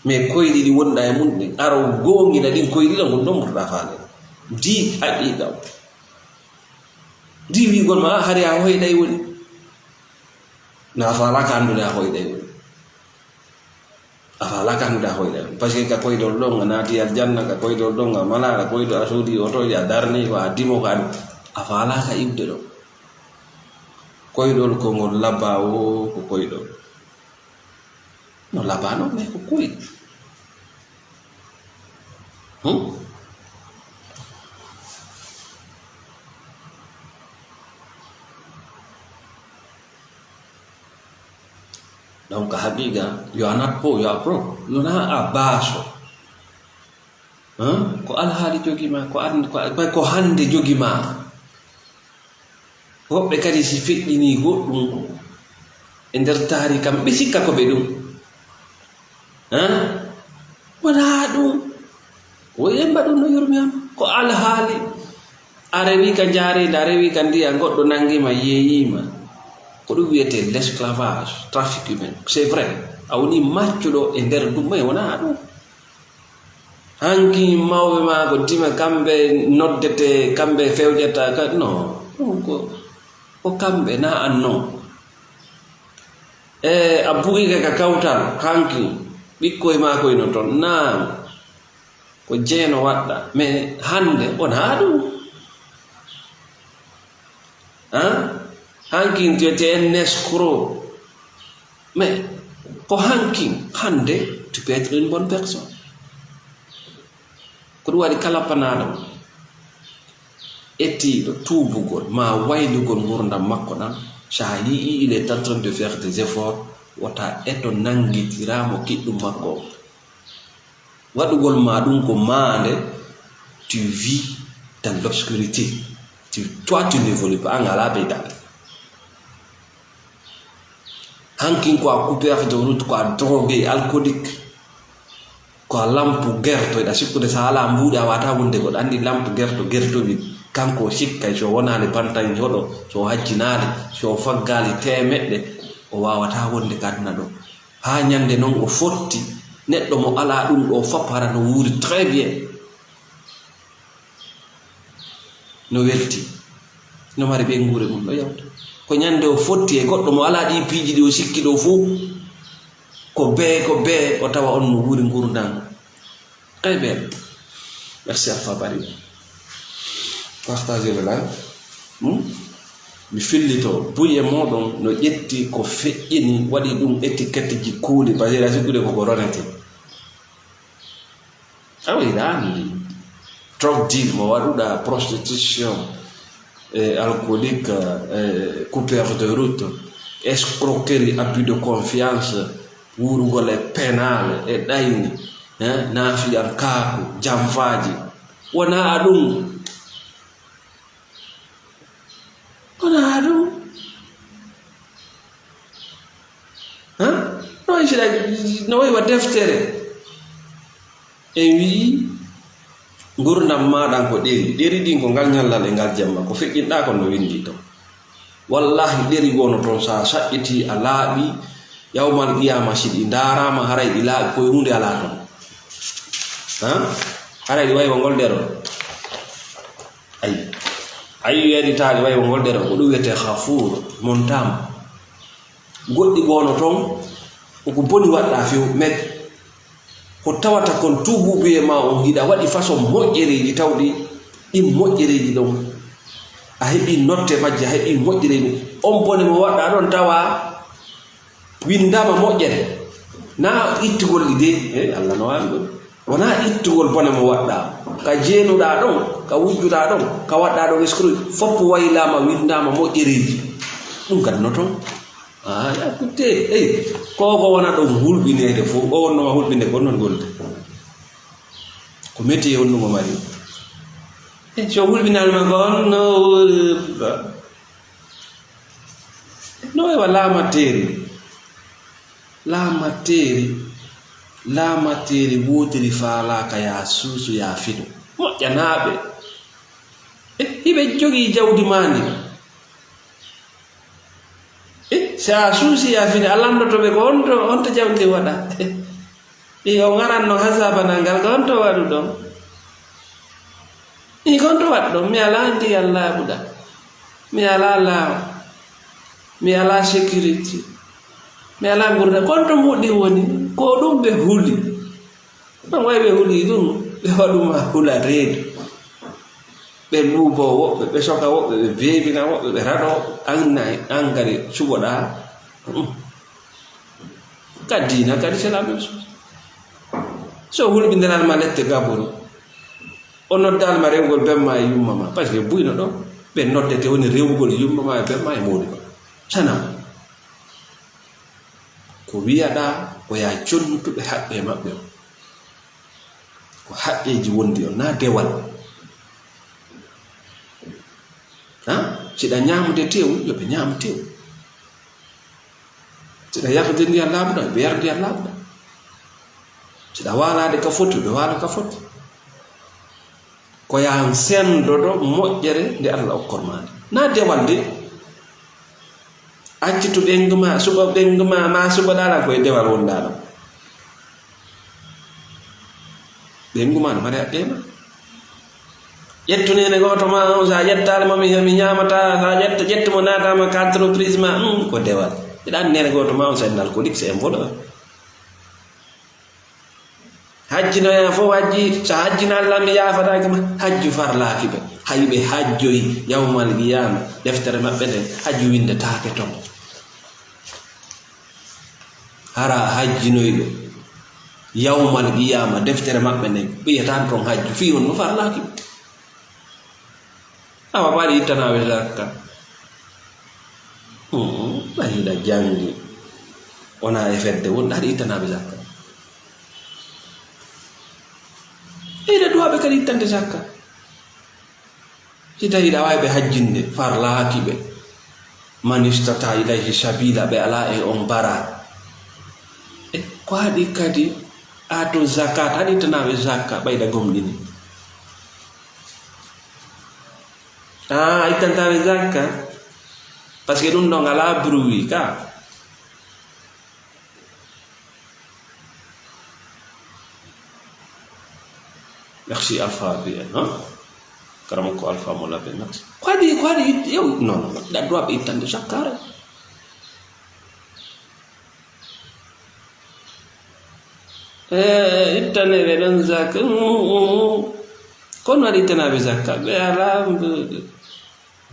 Mais koyɗi ɗi wonɗaa e mum ɗin, ara o goongina ɗin koyɗi ɗon, ɗum ɗon ɓurɗaa faale. Di haqiiqa o. Di wi'ugol ma, "Ah, hari a hoyɗay woni." Na faalaaka anndude a hoyɗay woni. A faalaaka anndude a hoyɗay woni. Parce que ka koyɗol ɗon a naati aljanna, ka koyɗol ɗon a malaa, ka koyɗol a soodi oto, a darni ko a dimo ka, a faalaaka iwde ɗon. Koyɗol ko ngol labaa o, ko koyɗol. No labaa non, mais ko koy. Hmm? Donc, haqiiqa, yo a nat po, yo a pro, yo na a baaso. Hein? Ko alhaali jogi ma, ko an-, ko, ko hannde jogi ma. Woɓɓe kadi si feƴƴinii goɗɗum e nder taari kam, ɓe sikka ko ɓe ɗum. Hein? Wonaa ɗum. Woy en mbaɗu no yurmi am. Ko alhaali. A rewi ka njaareendi, a rewi ka ndiyam, goɗɗo nanngii ma, yeeyii ma. Ko ɗum wiyetee l'esclavage, trafic humain. C'est vrai. A woni maccuɗo e nder ɗum, mais wonaa ɗum. Hanki mawɓe maa ko dime, kamɓe noddete, kamɓe fewjata ka, non, ɗum ko, ko kamɓe, na an non. E a bugike ka kawtal, hanki ɓikkoy maa koy no ton, naam, ko jeeno waɗɗa, mais hannde wonaa ɗum. Hein? Hankin, tu étais un escroc. Mais ko hankin, hannde, tu peux être une bonne personne. Ko ɗum waɗi kala panaaɗo etiiɗo tuubugol, ma waylugol ngurndan makko ɗan, so a yi'ii il est en train de faire des efforts, wota eto nanngitiraa mo kiɗɗum makko on. Waɗugol ma ɗum ko maande, tu vis dans l'obscurité. Tu, toi, tu n'évolues pas, an a alaa ɓeydaade. Hankin ko a coupé de route, ko a drogué, alcoolique, ko a lampe gerto, eɗa sikkude so a alaa mbuuɗi a waawataa wonde goɗɗo. Anndi lampe gerto, gerto wi, kanko o sikkay so wonaali pantañ hoɗo, so o hajjinaali, so o faggaali teemeɗɗe, o waawataa wonde ka aduna ɗo. Haa ñannde non o fotti, neɗɗo mo alaa ɗum ɗoo fof hara no wuuri très bien, no welti, no mari ɓeynguure mum, no yawta. Ko ñannde o fotti e goɗɗo mo alaa ɗii piiji ɗi o sikki ɗoo fof, ko bee, ko bee, o tawa on no wuuri nguurndam. Très bien. Merci Alpha Bari. Partagez le live. Hmm? Mi fillito, buy e mooɗon no ƴetti ko feƴƴini, waɗi ɗum étiquette ji kuuli, parce que a sikkude koko ronete. Awa hiɗa anndi. Drug deal mo waɗuɗa, prostitution, e alcoolique, e coupeur de route, escroquerie, abus de confiance, wuurugol e pénal, e ɗayni, eh, naafiyankaaku, jamfaaji. Wonaa ɗum. Wonaa ɗum. Ha? No wayi sila, no wayi wa deftere. En wi'i, ngurdam maaɗa ko ɗeri. Ɗeri ɗin ko ngal ñallal e ngal jemma. Ko feƴƴinɗa kon no winndi ton. Wallahi, ɗeri wonno ton, sa saƴƴiti, a laaɓi, yawmal qiyama si ɗi ndaarama, haray ɗi laaɓi, koye huunde alaa ton. Ha? Haray ɗi wayi wa ngol ɗerol. Ayi. Ayi, weeɗi taali wayi wa ngol ɗerol. Ko ɗum wiyetee Ghafuur, montaama. Goɗɗi goo no ton, ko ko boni waɗɗa few, mais ko tawata kon tuubuuɓe e ma on, hiɗa waɗi façon moƴƴereeji tawɗi ɗin moƴƴereeji ɗon. A heɓi notte majji, a heɓi moƴƴereeji. On bone mo waɗɗa ɗon tawa winndaama moƴƴere. Na ittugol ɗi de, eh, Allah no waawi ɗum. Wonaa ittugol bone mo waɗɗa. Ka jeenuɗa ɗon, ka wujjuɗa ɗon, ka waɗɗa ɗon escroc, fof waylaama, winndaama moƴƴereeji. Ɗum kadi no ton. Ah, ya kutte, ey, ko ko wona ɗon hulɓineede fof, o wonnoma hulɓinde ko non golde. Ko métier wonnungo mari. E so hulɓinanma ko on, no, no wawa laamateeri. Laamateeri, laamateeri wootiri faalaaka ya suusu ya fino. Moƴƴanaaɓe. E, hiɓe jogii jawdi maa ndi. E, si a suusi a fini, a lanndoto ɓe ko honto, honto jawdi ndin waɗa? E, o ngaran no hasabana ngal, ko honto waɗuɗon? E, ko honto waɗuɗon? Mi alaa ndiyam laaɓuɗam. Mi alaa laawol. Mi alaa sécurité. Mi alaa ngurdam. Ko honto muɗɗi woni? Ko ɗum ɓe huli. Ɗon wayi ɓe huli ɗum, ɓe waɗuma hula reedu. Ɓe luubo woɓɓe, ɓe soka woɓɓe, ɓe beebina woɓɓe, ɓe raɗo, an na-, an kadi suɓoɗaa. Mm. Ka diina kadi, c'est la même chose. So hulɓindiranma lette gaburu, o noddanma rewugol bemma e yumma ma, parce que buyno ɗo, ɓe noddete woni rewugol yumma ma e bemma e mawɗi ma. Sanam. Ko wiyaɗaa ko yaa jonnutuɓe haqqe maɓɓe on. Ko haqqeeji wondi on, naa dewal. Ha? Siɗa ñaamude tew, yo ɓe ñaamu tew. Siɗa yardude ndiyan laaɓuɗan, yo ɓe yardu ndiyan laaɓuɗan. Siɗa waalaade ka foti, yo ɓe waalo ka foti. Ko yaan senndodo moƴƴere nde Allah okkor maa nde. Naa dewal de. Accitu ɓeyngu ma, suɓa ɓeyngu ma, ma suɓa ɗaala koye dewal wonɗaa ɗon. Ɓeyngu ma no mari haqqee ma. Ƴettu neene gooto ma on, so a ƴettaali mo, mi, mi ñaamataa, so a ƴetta, ƴettu mo naataama ka entreprise ma, hum, ko dewal. Hiɗa anndi neene gooto ma on, c'est un alcoolique, c'est un voleur. Hajjinoya fof hajji, so hajjino Allah mi yaafataake ma, hajju farlaaki ɓe. Hay ɓe hajjoyi yawmal qiyaama, deftere maɓɓe nden, hajju winndetaake ton. Hara hajjinoy ɓe yawmal qiyaama, deftere maɓɓe nden, ɓe yiyataa ton hajju, fii on no farlaaki ɓe. Awa, ko waɗi ittanaaɓe zakka? Hmm, ɓay hiɗa janngi, wona e fedde wonɗa, haɗa ittanaaɓe zakka. E hiɗa duwaaɓe kadi ittande zakka. Si tawi hiɗa waawi ɓe hajjinde, farlaaki ɓe. Man istata ilayhi sabila, ɓe alaa e on bara. E ko haɗi kadi aatu zakat, haɗa ittanaaɓe zakka, ɓay hiɗa gomɗini. Ah, ittantaaɓe zakka, parce que ɗum ɗon alaa bruit ka. Merci Alpha B N, hein? Karamoko Alpha Mola B N, merci. Ko waɗi, ko waɗi, it-, yow, non, non, non. Ɗa duwa ɓe ittande zakka, ara. Eh, ittaneɓe ɗon zakka. Mm, mm, mm. Kono waɗi ittanaɓe zakka. Ɓe alaa mbuuɗi.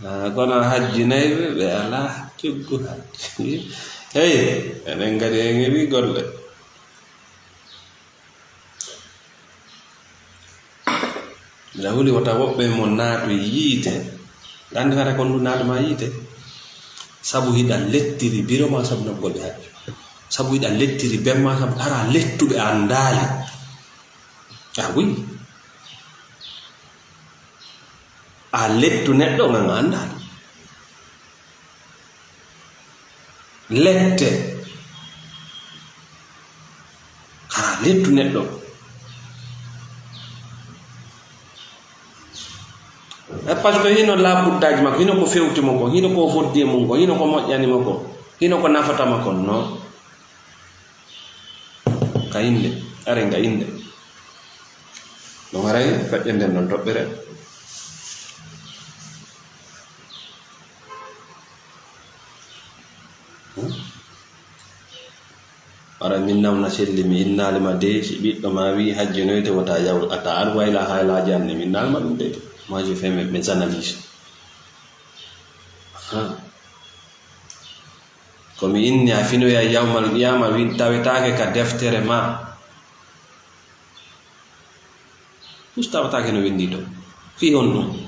Ah, kono hajjinayɓe, ɓe alaa coggu hajji. Hey, enen kadi en heɓi golle. Aɗa huli wota woɓɓe mo naatu yiite. Aɗa anndi hara kon ndu naatu ma yiite. Sabu hiɗa lettiri biro ma sabu noggol e hajju. Sabu hiɗa lettiri ben ma sabu hara lettuɓe anndaali. A wi. A lettu neɗɗo ngan anndaali. Lette. Hara lettu neɗɗo. E, parce que hino labuddaaji makko, hino ko fewti mo ko, hino ko foddi e mum ko, hino ko moƴƴani mo ko, hino ko nafata mo ko, non. Ka innde, are nga innde. Ɗum haray feƴƴe nden ɗon toɓɓere. Hmm? Ara min namna selli mi innaali ma de, si ɓiɗɗo ma wi hajjinoyte wota yaw, ata ar wayla haylaaji an ne, min innaali ma ɗum de. Moi, je fais mes, mes analyses. Ha. Ko mi inni a finoya yawmal qiyama, win tawetaake ka deftere ma. Fus tawataake no winndi to. Fii honɗum?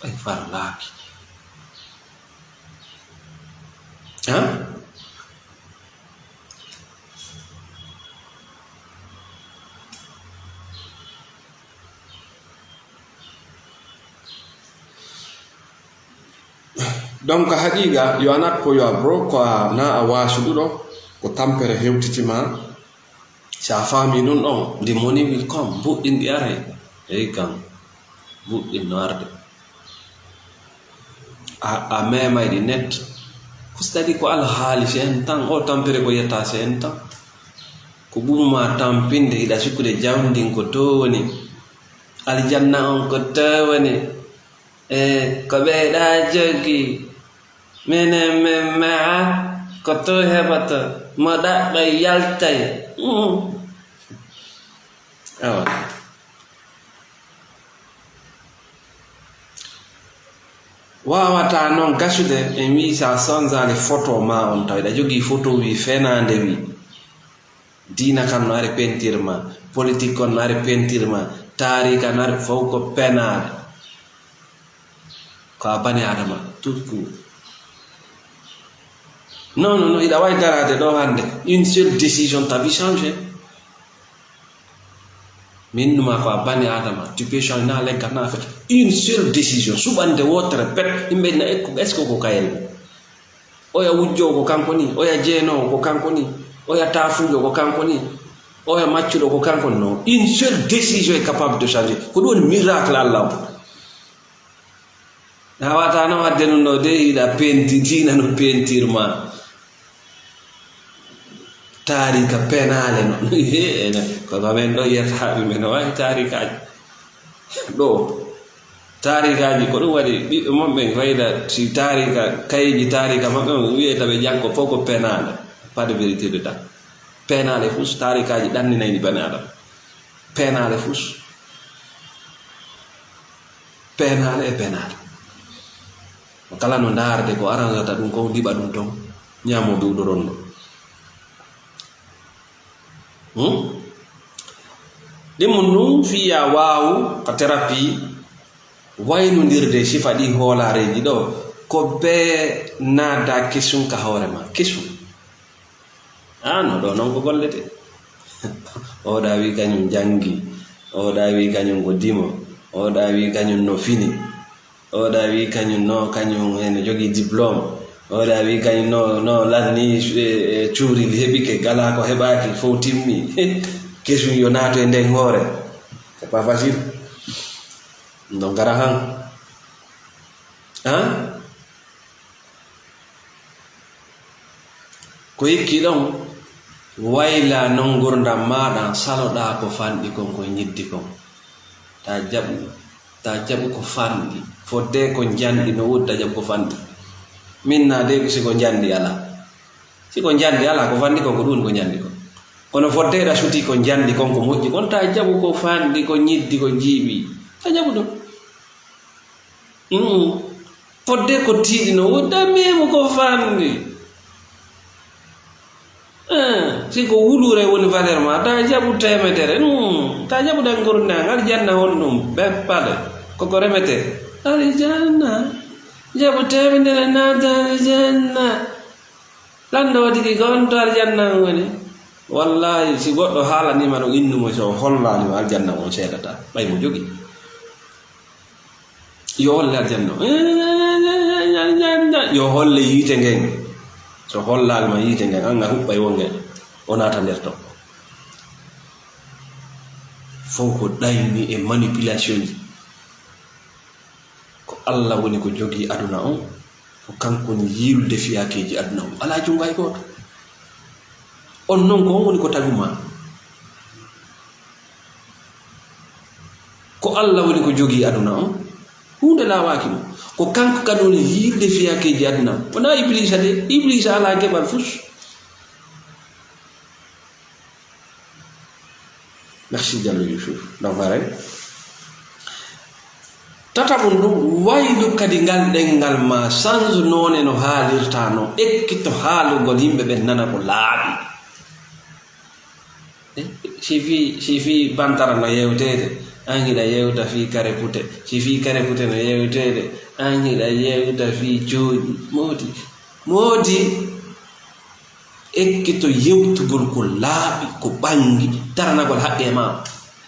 Ɓay farlaaki. Ha? Donc, haqiqa, you are not poor, you are broke, ko a, na a waasuɗuɗo, ko tampere hewtiti ma. Si a faami ɗum ɗon, the money will come, buɗɗin ɗi aray. Eyi kan, buɗɗin no arde. A, a meemay ɗi net. Ko c'est-à-dire ko alhaali si en tan, o tampere ko yetta si en tan. Ko ɓurma tampinde, hiɗa sikkude jawndin ko to woni. Aljanna on ko to woni. E ko ɓeyɗa jogi, minen min maha ko to heɓata, mo ɗaɓɓay yaltay. Mm. Awa. Wawata noon gasude en wii sa sonzali photo ma on taw eɗa jogii photo wii fenaande wii. Diina kan no ari peinture ma, politique kon no ari peinture ma, taarika no ari fof ko penaade. Ko a bani Adama, tout court. Non, non, non, hiɗa wawi daraade ɗo hannde. Une seule décision, ta vie change. Min numa ko a bani Adama, tu peux changer na leggal na fet. Une seule décision, suɓande wootere pet, yimɓe na est-ce que ko kayri? Oya wujjoowo ko kanko ni, oya jeenoowo ko kanko ni, oya taafuujo ko kanko ni, oya maccuɗo ko kanko ni. Non, une seule décision est capable de changer. Ko ɗum woni miracle Allah o. A wata no wadde ɗum ɗo de, hiɗa penti, diina no peinture ma. Taarika penaale no. Ko ko men ɗo yiyata ɓe men no wawi taarikaaji. Ɗo. Taarikaaji ko ɗum waɗi ɓiɓɓe mon ɓen fayda si taarika, kayeji taarika maɓɓe on wiyata ɓe janngo fof ko penaale. Pas de vérité dedans. Penaale fus, taarikaaji ɗanninayɗi bani Adama. Penaale fus. Penaale e penaale. Kala no ndaarde ko aranata ɗum ko liɓa ɗum ton, ñaamo duuɗoron ɗo. Hmm? Ɗimmun ɗum fiya waawu ka thérapie waynondirde sifa ɗi hoolaareeji ɗo, ko bee naada kesun ka hoore ma, kesun. Ah, no ɗo non ko gollete. Oɗa wi kañum janngi, oɗa wi kañum ko dimo, oɗa wi kañum no fini, oɗa wi kañum no, kañum ene jogii diplôme, oɗa wi kañum no, no lanni, e, e, cuurili heɓike, gala ko heɓaaki, fof timmi. Kesum yo naatu e nden hoore. C'est pas facile. No gara han. Han? Ko hikki ɗon, wayla non ngurdam maaɗa, saloɗaa ko fanɗi kon, ko ñiddi kon. Ta jaɓu, ta jaɓu ko fanɗi. Fodde ko njanɗi no woodi, ta jaɓu ko fanɗi. Min na de si ko njanɗi alaa. Si ko njanɗi alaa, ko fanɗi kon, ko ɗum ko njanɗi kon. Kono fodde ɗa suti ko njanɗi kon, ko moƴƴi kon, ta jaɓu ko fanɗi, ko ñiddi, ko jiiɓi. Ta jaɓu ɗum. Mm. Fodde ko tiiɗi no woodi, ta meemu ko fanɗi. Eh, si ko wuluure woni valeur ma, ta jaɓu teemedere. Hmm, ta jaɓu ɗan gurnde an, aljanna honɗum, ɓe paɗe. Koko remetee. Aljanna. Jaɓu teemedere naata aljanna. Lanɗo o tigi ko on to aljanna on woni. Wallahi, si goɗɗo haalaniima ɗum innu mo, so o hollaani mo aljanna on seedataa. Ɓay mo jogi. Yo holle aljanna. Yo holle yiite ngen. So hollaali ma yiite ngen, an a huɓɓay wonge, o naata nder ton. Fow ko ɗayni e manipulation ji. Ko Allah woni ko jogii aduna on, ko kanko woni yiilude fiyakeeji aduna on. Alaa junngo hay gooto. On non ko on woni ko tagu ma. Ko Allah woni ko jogii aduna on. Huunde laawaaki mo. Ko kanko kadi woni yiilude fiyakeeji aduna on. Wonaa Ibliisa de. Ibliisa alaa geɓal fus. Merci Diallo Youssouf. Donc, hare. Tataɓum ɗum, waylu kadi ngal ɗenngal ma change noone no haalirta no, ekkito haalugol yimɓe ɓen nana ko laaɓi. Eh, si fii, si fii bantara no yewteede, an hiɗa yewta fii kare pute. Si fii kare pute no yewteede, an hiɗa yewta fii jooɗi. Moodi, moodi, ekkito yewtugol ko laaɓi, ko ɓangi, daranagol haqqe ma.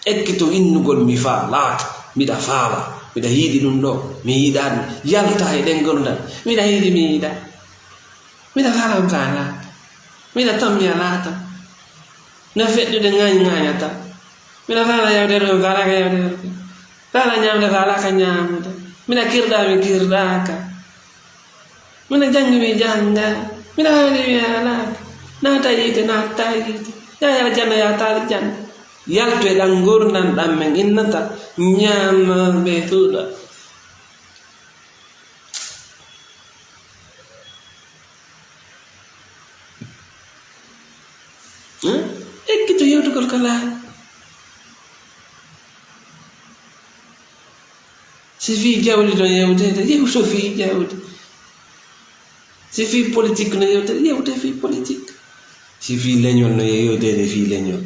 Ekkito innugol mi faalaaka, miɗa faala, miɗa yiɗi ɗum ɗo, mi yiɗaa ɗum. Yalta e ɗen gondal, miɗa yiɗi, mi yiɗaa. Miɗa faala mi faalaaka. Miɗa tammi alaaka. No feƴƴude ŋaañ ŋaañata. Miɗa faala yawde ɗum, faalaaka yawde ɗum. Faala ñaamde, faalaaka ñaamude. Miɗa kirɗaa mi kirɗaaka. Miɗa janngi mi jannga. Miɗa haali mi haalaaka. Naata yiite, naata yiite. Yaa aljanna, yaa aljanna. Yaltu e ɗan ngurndan ɗan men innata ñaama ɓe tuuɗa. Hmm? Ekkito yewtugol ko laaɓi. Si fii jawdi no yewteede, yewto fii jawdi. Si fii politik no yewteede, yewte fii politik. Si fii leñol no yewteede, fii leñol.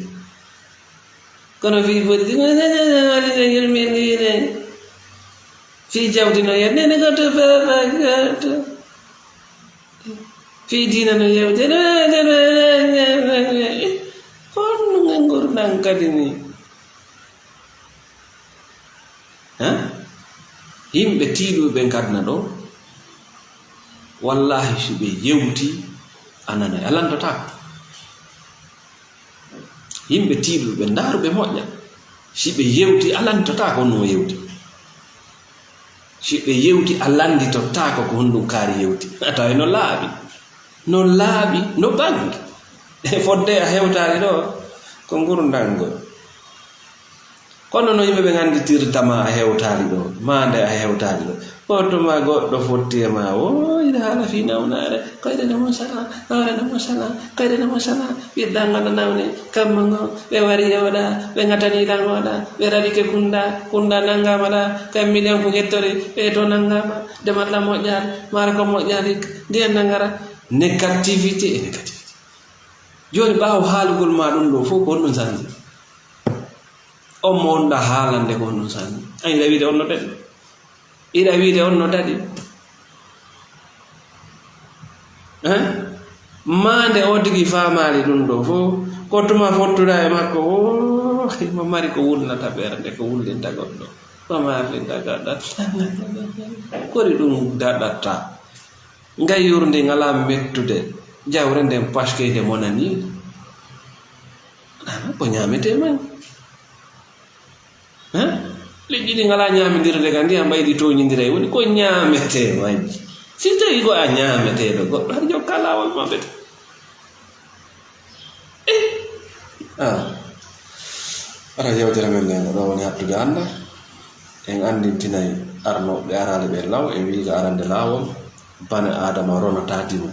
Kono fii politik, fii jawdi no yewteede, nene ko to baba gato. Fii diina no yewte. Honno nge ngurndan kadi ni? Ha? Yimɓe tiiɗuɓe ɓen kadna ɗo, wallahi, si ɓe yewti, a nanay, a lantotaako. Yimɓe tiiɗuɓe, ndaaru ɓe moƴƴa. Si ɓe yewti, a lantotaako no yewti. Si ɓe yewti, a lannditotaako ko honɗum kaari yewti. A tawi no laaɓi. No laaɓi, no ɓangi. Fodde a hewtaali ɗo, ko ngurndan ngol. Kono no yimɓe ɓe ngannditirta ma a hewtaali ɗo, maa nde a hewtaali ɗo. Ko tuma goɗɗo fotti e ma, o ina haala fii nawnaare, kayre na mo sala, kayre na mo sala, kayre na mo sala. Ɓiɗɗa ngana nawni, kamma ngo, ɓe wari e oɗa, ɓe ngatani ɗan oɗa, ɓe raɗike kunda, kunda nangama ɗa, kay miliyon ko hettori, ɓe to nangama, demal ɗa moƴƴaali, mara ko moƴƴaali, ndiyan nangara. Négativité e négativité. Jooni ɓaawo haalugol ma ɗum ɗo fof ko honɗum sanji? On mo wonɗa haalande ko honɗum sanji? An ina wiide on no daɗi. Iɗa wiide on no daɗi. Hein? Maa nde o tigi faamaali ɗum ɗo fof, ko tuma fottuɗa e makko, o himo mari ko wulnata ɓernde, ko wullinta goɗɗo. Ko maafinta goɗɗo. Kori ɗum daɗata. Ngayyur ndin alaa mettude. Jawre nden paskeyde monani. Ah, ko ñaametee man. Hein? Liƴƴi ɗi ngalaa ñaamindirde ka ndiyam, ɓay ɗi tooñindiray. Woni ko ñaametee majji. Si tawii ko a ñaameteeɗo goɗɗo, hari jokkaa laawol maɓɓe tan. Eh! Ah. Ara yewtere men nden, ɗo woni hattude annda. En anndintinay arnooɓe araade ɓe law, en wii ka arande laawol, bane Aadama ronataa dimo.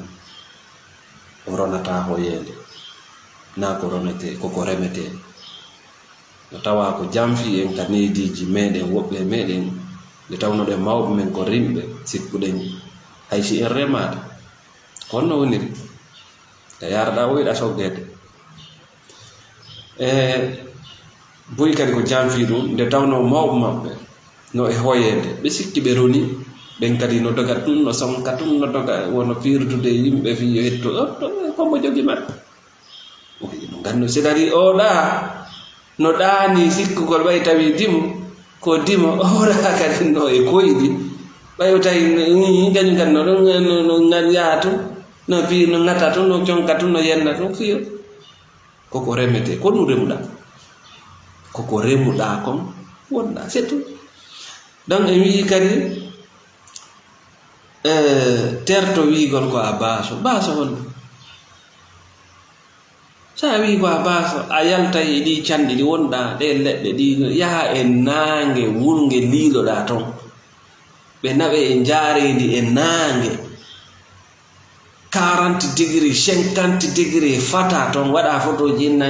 O ronataa hoyeende. Naa ko ronetee, ko ko remetee. No tawa ko janfii en ka neediiji meeɗen, woɓɓe e meeɗen, nde tawnoɗen mawɓe men ko rimɓe, sikkuɗen hay si en remaade. Ko honno woniri? Nde yaraɗaa o yiɗa soggeede. E buy kadi ko janfii ɗum, nde tawnoo mawɓe maɓɓe no e hoyeede, ɓe sikki ɓe roni, ɓen kadi no doga tun, no sonka tun, no doga, wono pirdude yimɓe fii yo hetto, o, to, ko mo jogi maɓɓe. O wi'i, no nganno, c'est-à-dire, o ɗaa, no ɗaani sikkugol, ɓay tawi dimo, ko dimo, o ɗaa kadi no e koyɗi. Ɓay o tawi, mm, kañum kadi no ɗon, no, no, no ngan yaha tun, no pi-, no ŋata tun, no conka tun, no yenna tun, fiyo. Koko remetee, ko ɗum remuɗaa. Koko remuɗaa kon, wonɗaa, c'est tout. Donc, en wi'i kadi, eh, terto wi'ugol ko a baaso. Baaso honɗo? So a wi'i ko a baaso, a yaltay e ɗii canɗi ɗi wonɗaa, ɗee leɗɗe ɗi, yaha e naange wulnge liiloɗaa ton. Ɓe naɓe e njaareendi e naange. Quarante degré, cinquante degré, fata ton, waɗa fotooji inna,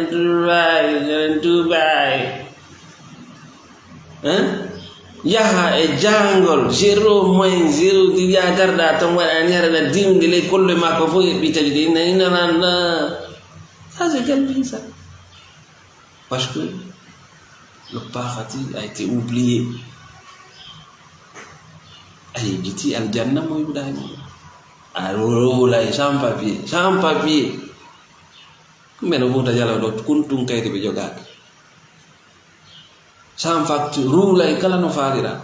Dubai, Dubai. Hein? Yaha e jangol, zéro moins zéro, yaha garɗa ton, waɗa ni, haɗa diwde ley kolle makko fof, eɓɓi tawi de, inna, inna, inna. Ça, c'est quel pays, ça? Parce que le paradis a été oublié. A yejjiti aljanna mo yiɗuɗaa e mum. A rowlay sans papier, sans papier. Mbeɗa Fuuta Jaloo ɗo, kun tun kaydi ɓe jogaaki. Sans facture, ruulay kala no faalira.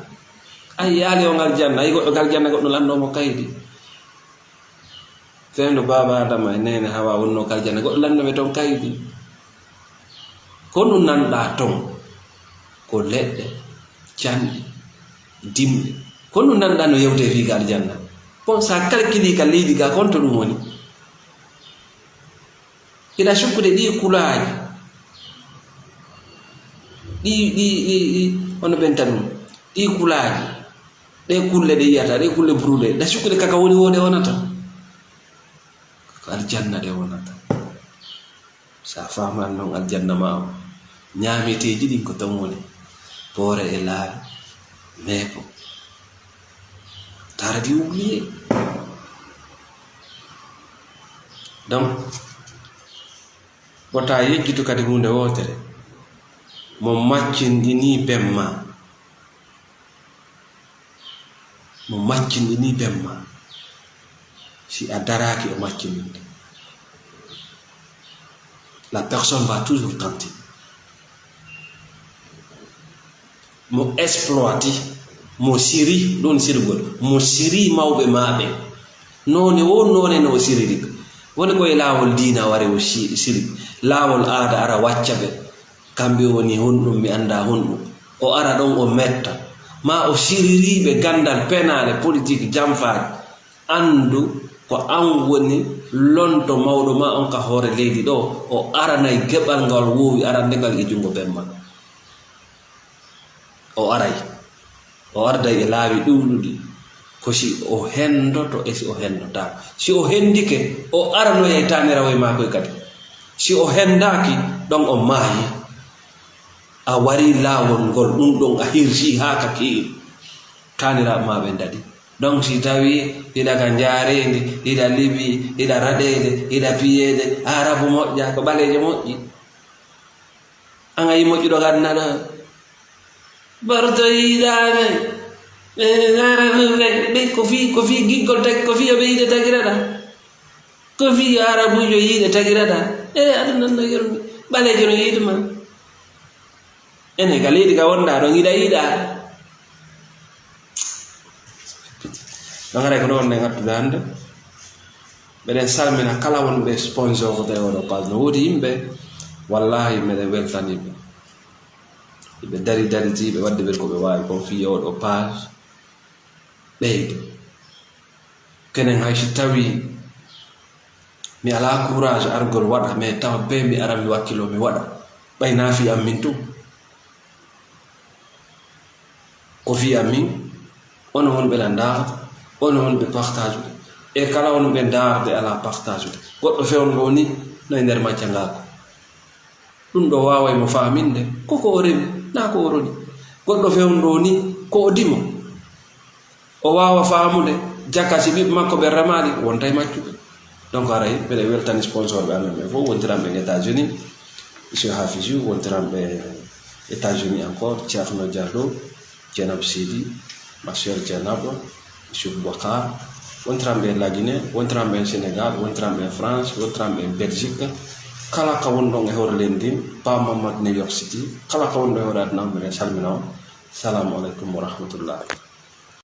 Ay, yaali on aljanna, ay goɗɗo ka aljanna, goɗɗo lanndoo mo kaydi. Fewndo baaba Adama e neene Hawa wonnoo ka aljanna, goɗɗo lanndoo ɓe ton kaydi. Ko ɗum nanɗaa ton, ko leɗɗe, canɗi, dimɗe. Ko ɗum nanɗaa no yewtee fii ka aljanna. Kon sa calculi ka leydi ga, kon to ɗum woni. Hiɗa sukkude ɗii kulaaji, ɗi, ɗi, ɗi, ɗi, hono ɓenta ɗum, ɗii kulaaji, ɗee kulle ɗe yiyata, ɗee kulle brûlé, hiɗa sukkude kaka woni wo ɗe wonata? Ko aljanna ɗe wonata. Sa faamaali non aljanna ma o, ñaameteeji ɗin ko ton woni, poore e laawi, meepo. T'aurais dû oublier. Donc, wota yejjitu kadi huunde wootere. Mo maccinɗinii ben ma, mo maccinɗinii ben ma, si a daraaki o maccinɗinde, la personne va toujours tenter. Mo exploiti, mo siri, ɗum sirgol, mo siri mawɓe maa ɓe. Noone wo noone no o siriri ɓe. Woni ko e laawol diina wari o si-, siri. Laawol aada ara wacca ɓe. Kamɓe woni honɗum mi anndaa honɗum. O ara ɗon o metta. Ma o siriri ɓe ganndal penaale, politik, jamfaare. Anndu ko an woni lonto mawɗo ma on ka hoore leydi ɗo. O aranay geɓal ngal woowi arande ngal e junngo ben ma. O aray. O arday e laawi ɗuuɗuɗi. Ko si o hendoto e si o hendotaako. Si o hendike, o aranoyay taaniraawo e maako e kadi. Si o hendaaki, ɗon o maayi. A wari laawol ngol, ɗum ɗon a hirsi haa ka kiiri. Taaniraaɓe ma ɓe ndaɗi. Donc, si tawi hiɗa ka njaareendi, hiɗa Libi, hiɗa raɗeede, hiɗa piyeede, Aarabu moƴƴa, ko ɓaleejo moƴƴi. An a yi moƴƴuɗo ka aduna ɗo. Borto yiɗaade. Ɓe nara ɗum rek. Ɓe ko fii, ko fii giggol tagi, ko fii yo ɓe yiɗe tagiraɗa. Ko fii yo Aarabuujo yiɗe tagiraɗa. E, aɗa nanno yurmi. Ɓaleejo no yiɗuma. Ene ka leydi ka wonɗaa ɗon, hiɗa yiɗa. Ɗon haray ko ɗo wonɗen ngattude hannde. Meɗen salmina kala wonɓe sponsor ko tawi oɗo page. No woodi yimɓe, wallahi meɗen weltanii ɓe. Ɓe dari, dari ti ɓe waɗde ɓen ko ɓe waawi kon fii oɗo page ɓeydo. Kenen hay si tawi mi alaa courage argol waɗa, mais tawa be mi ara mi wakkilo mi waɗa. Ɓay na fii am min tun. Ko fii am min, ono wonɓe la ndaarata, ono wonɓe partageude. E kala wonɓe ndaarde alaa partageude. Goɗɗo fewndo ni, no e nder macca ngaako. Ɗum ɗo waaway mo faaminde, ko ko o remi, naa ko o roni. Goɗɗo fewndo ni, ko o dimo. O waawa faamude, jaka si ɓiɓɓe makko ɓe remaali, wontay maccuɓe. Donc haray mbeɗa weltani sponsor ɓe amen ɓe fof, wontiranɓe en États-Unis, Monsieur Hafisou, wontiranɓe États-Unis encore, Ceerno Diallo, Dieynaba Sidy, ma sœur Dieynaba, Youssouf Bokar, wontiranɓe en La Guinée, wontiranɓe en Sénégal, wontiranɓe en France, wontiranɓe en Belgique, kala ka wonɗon e hoore leydi ndin, Pa Mamadou New York City, kala ka wonɗon e hoore aduna, mbiɗen salmina on. Salamu aleykum wa rahmatullah.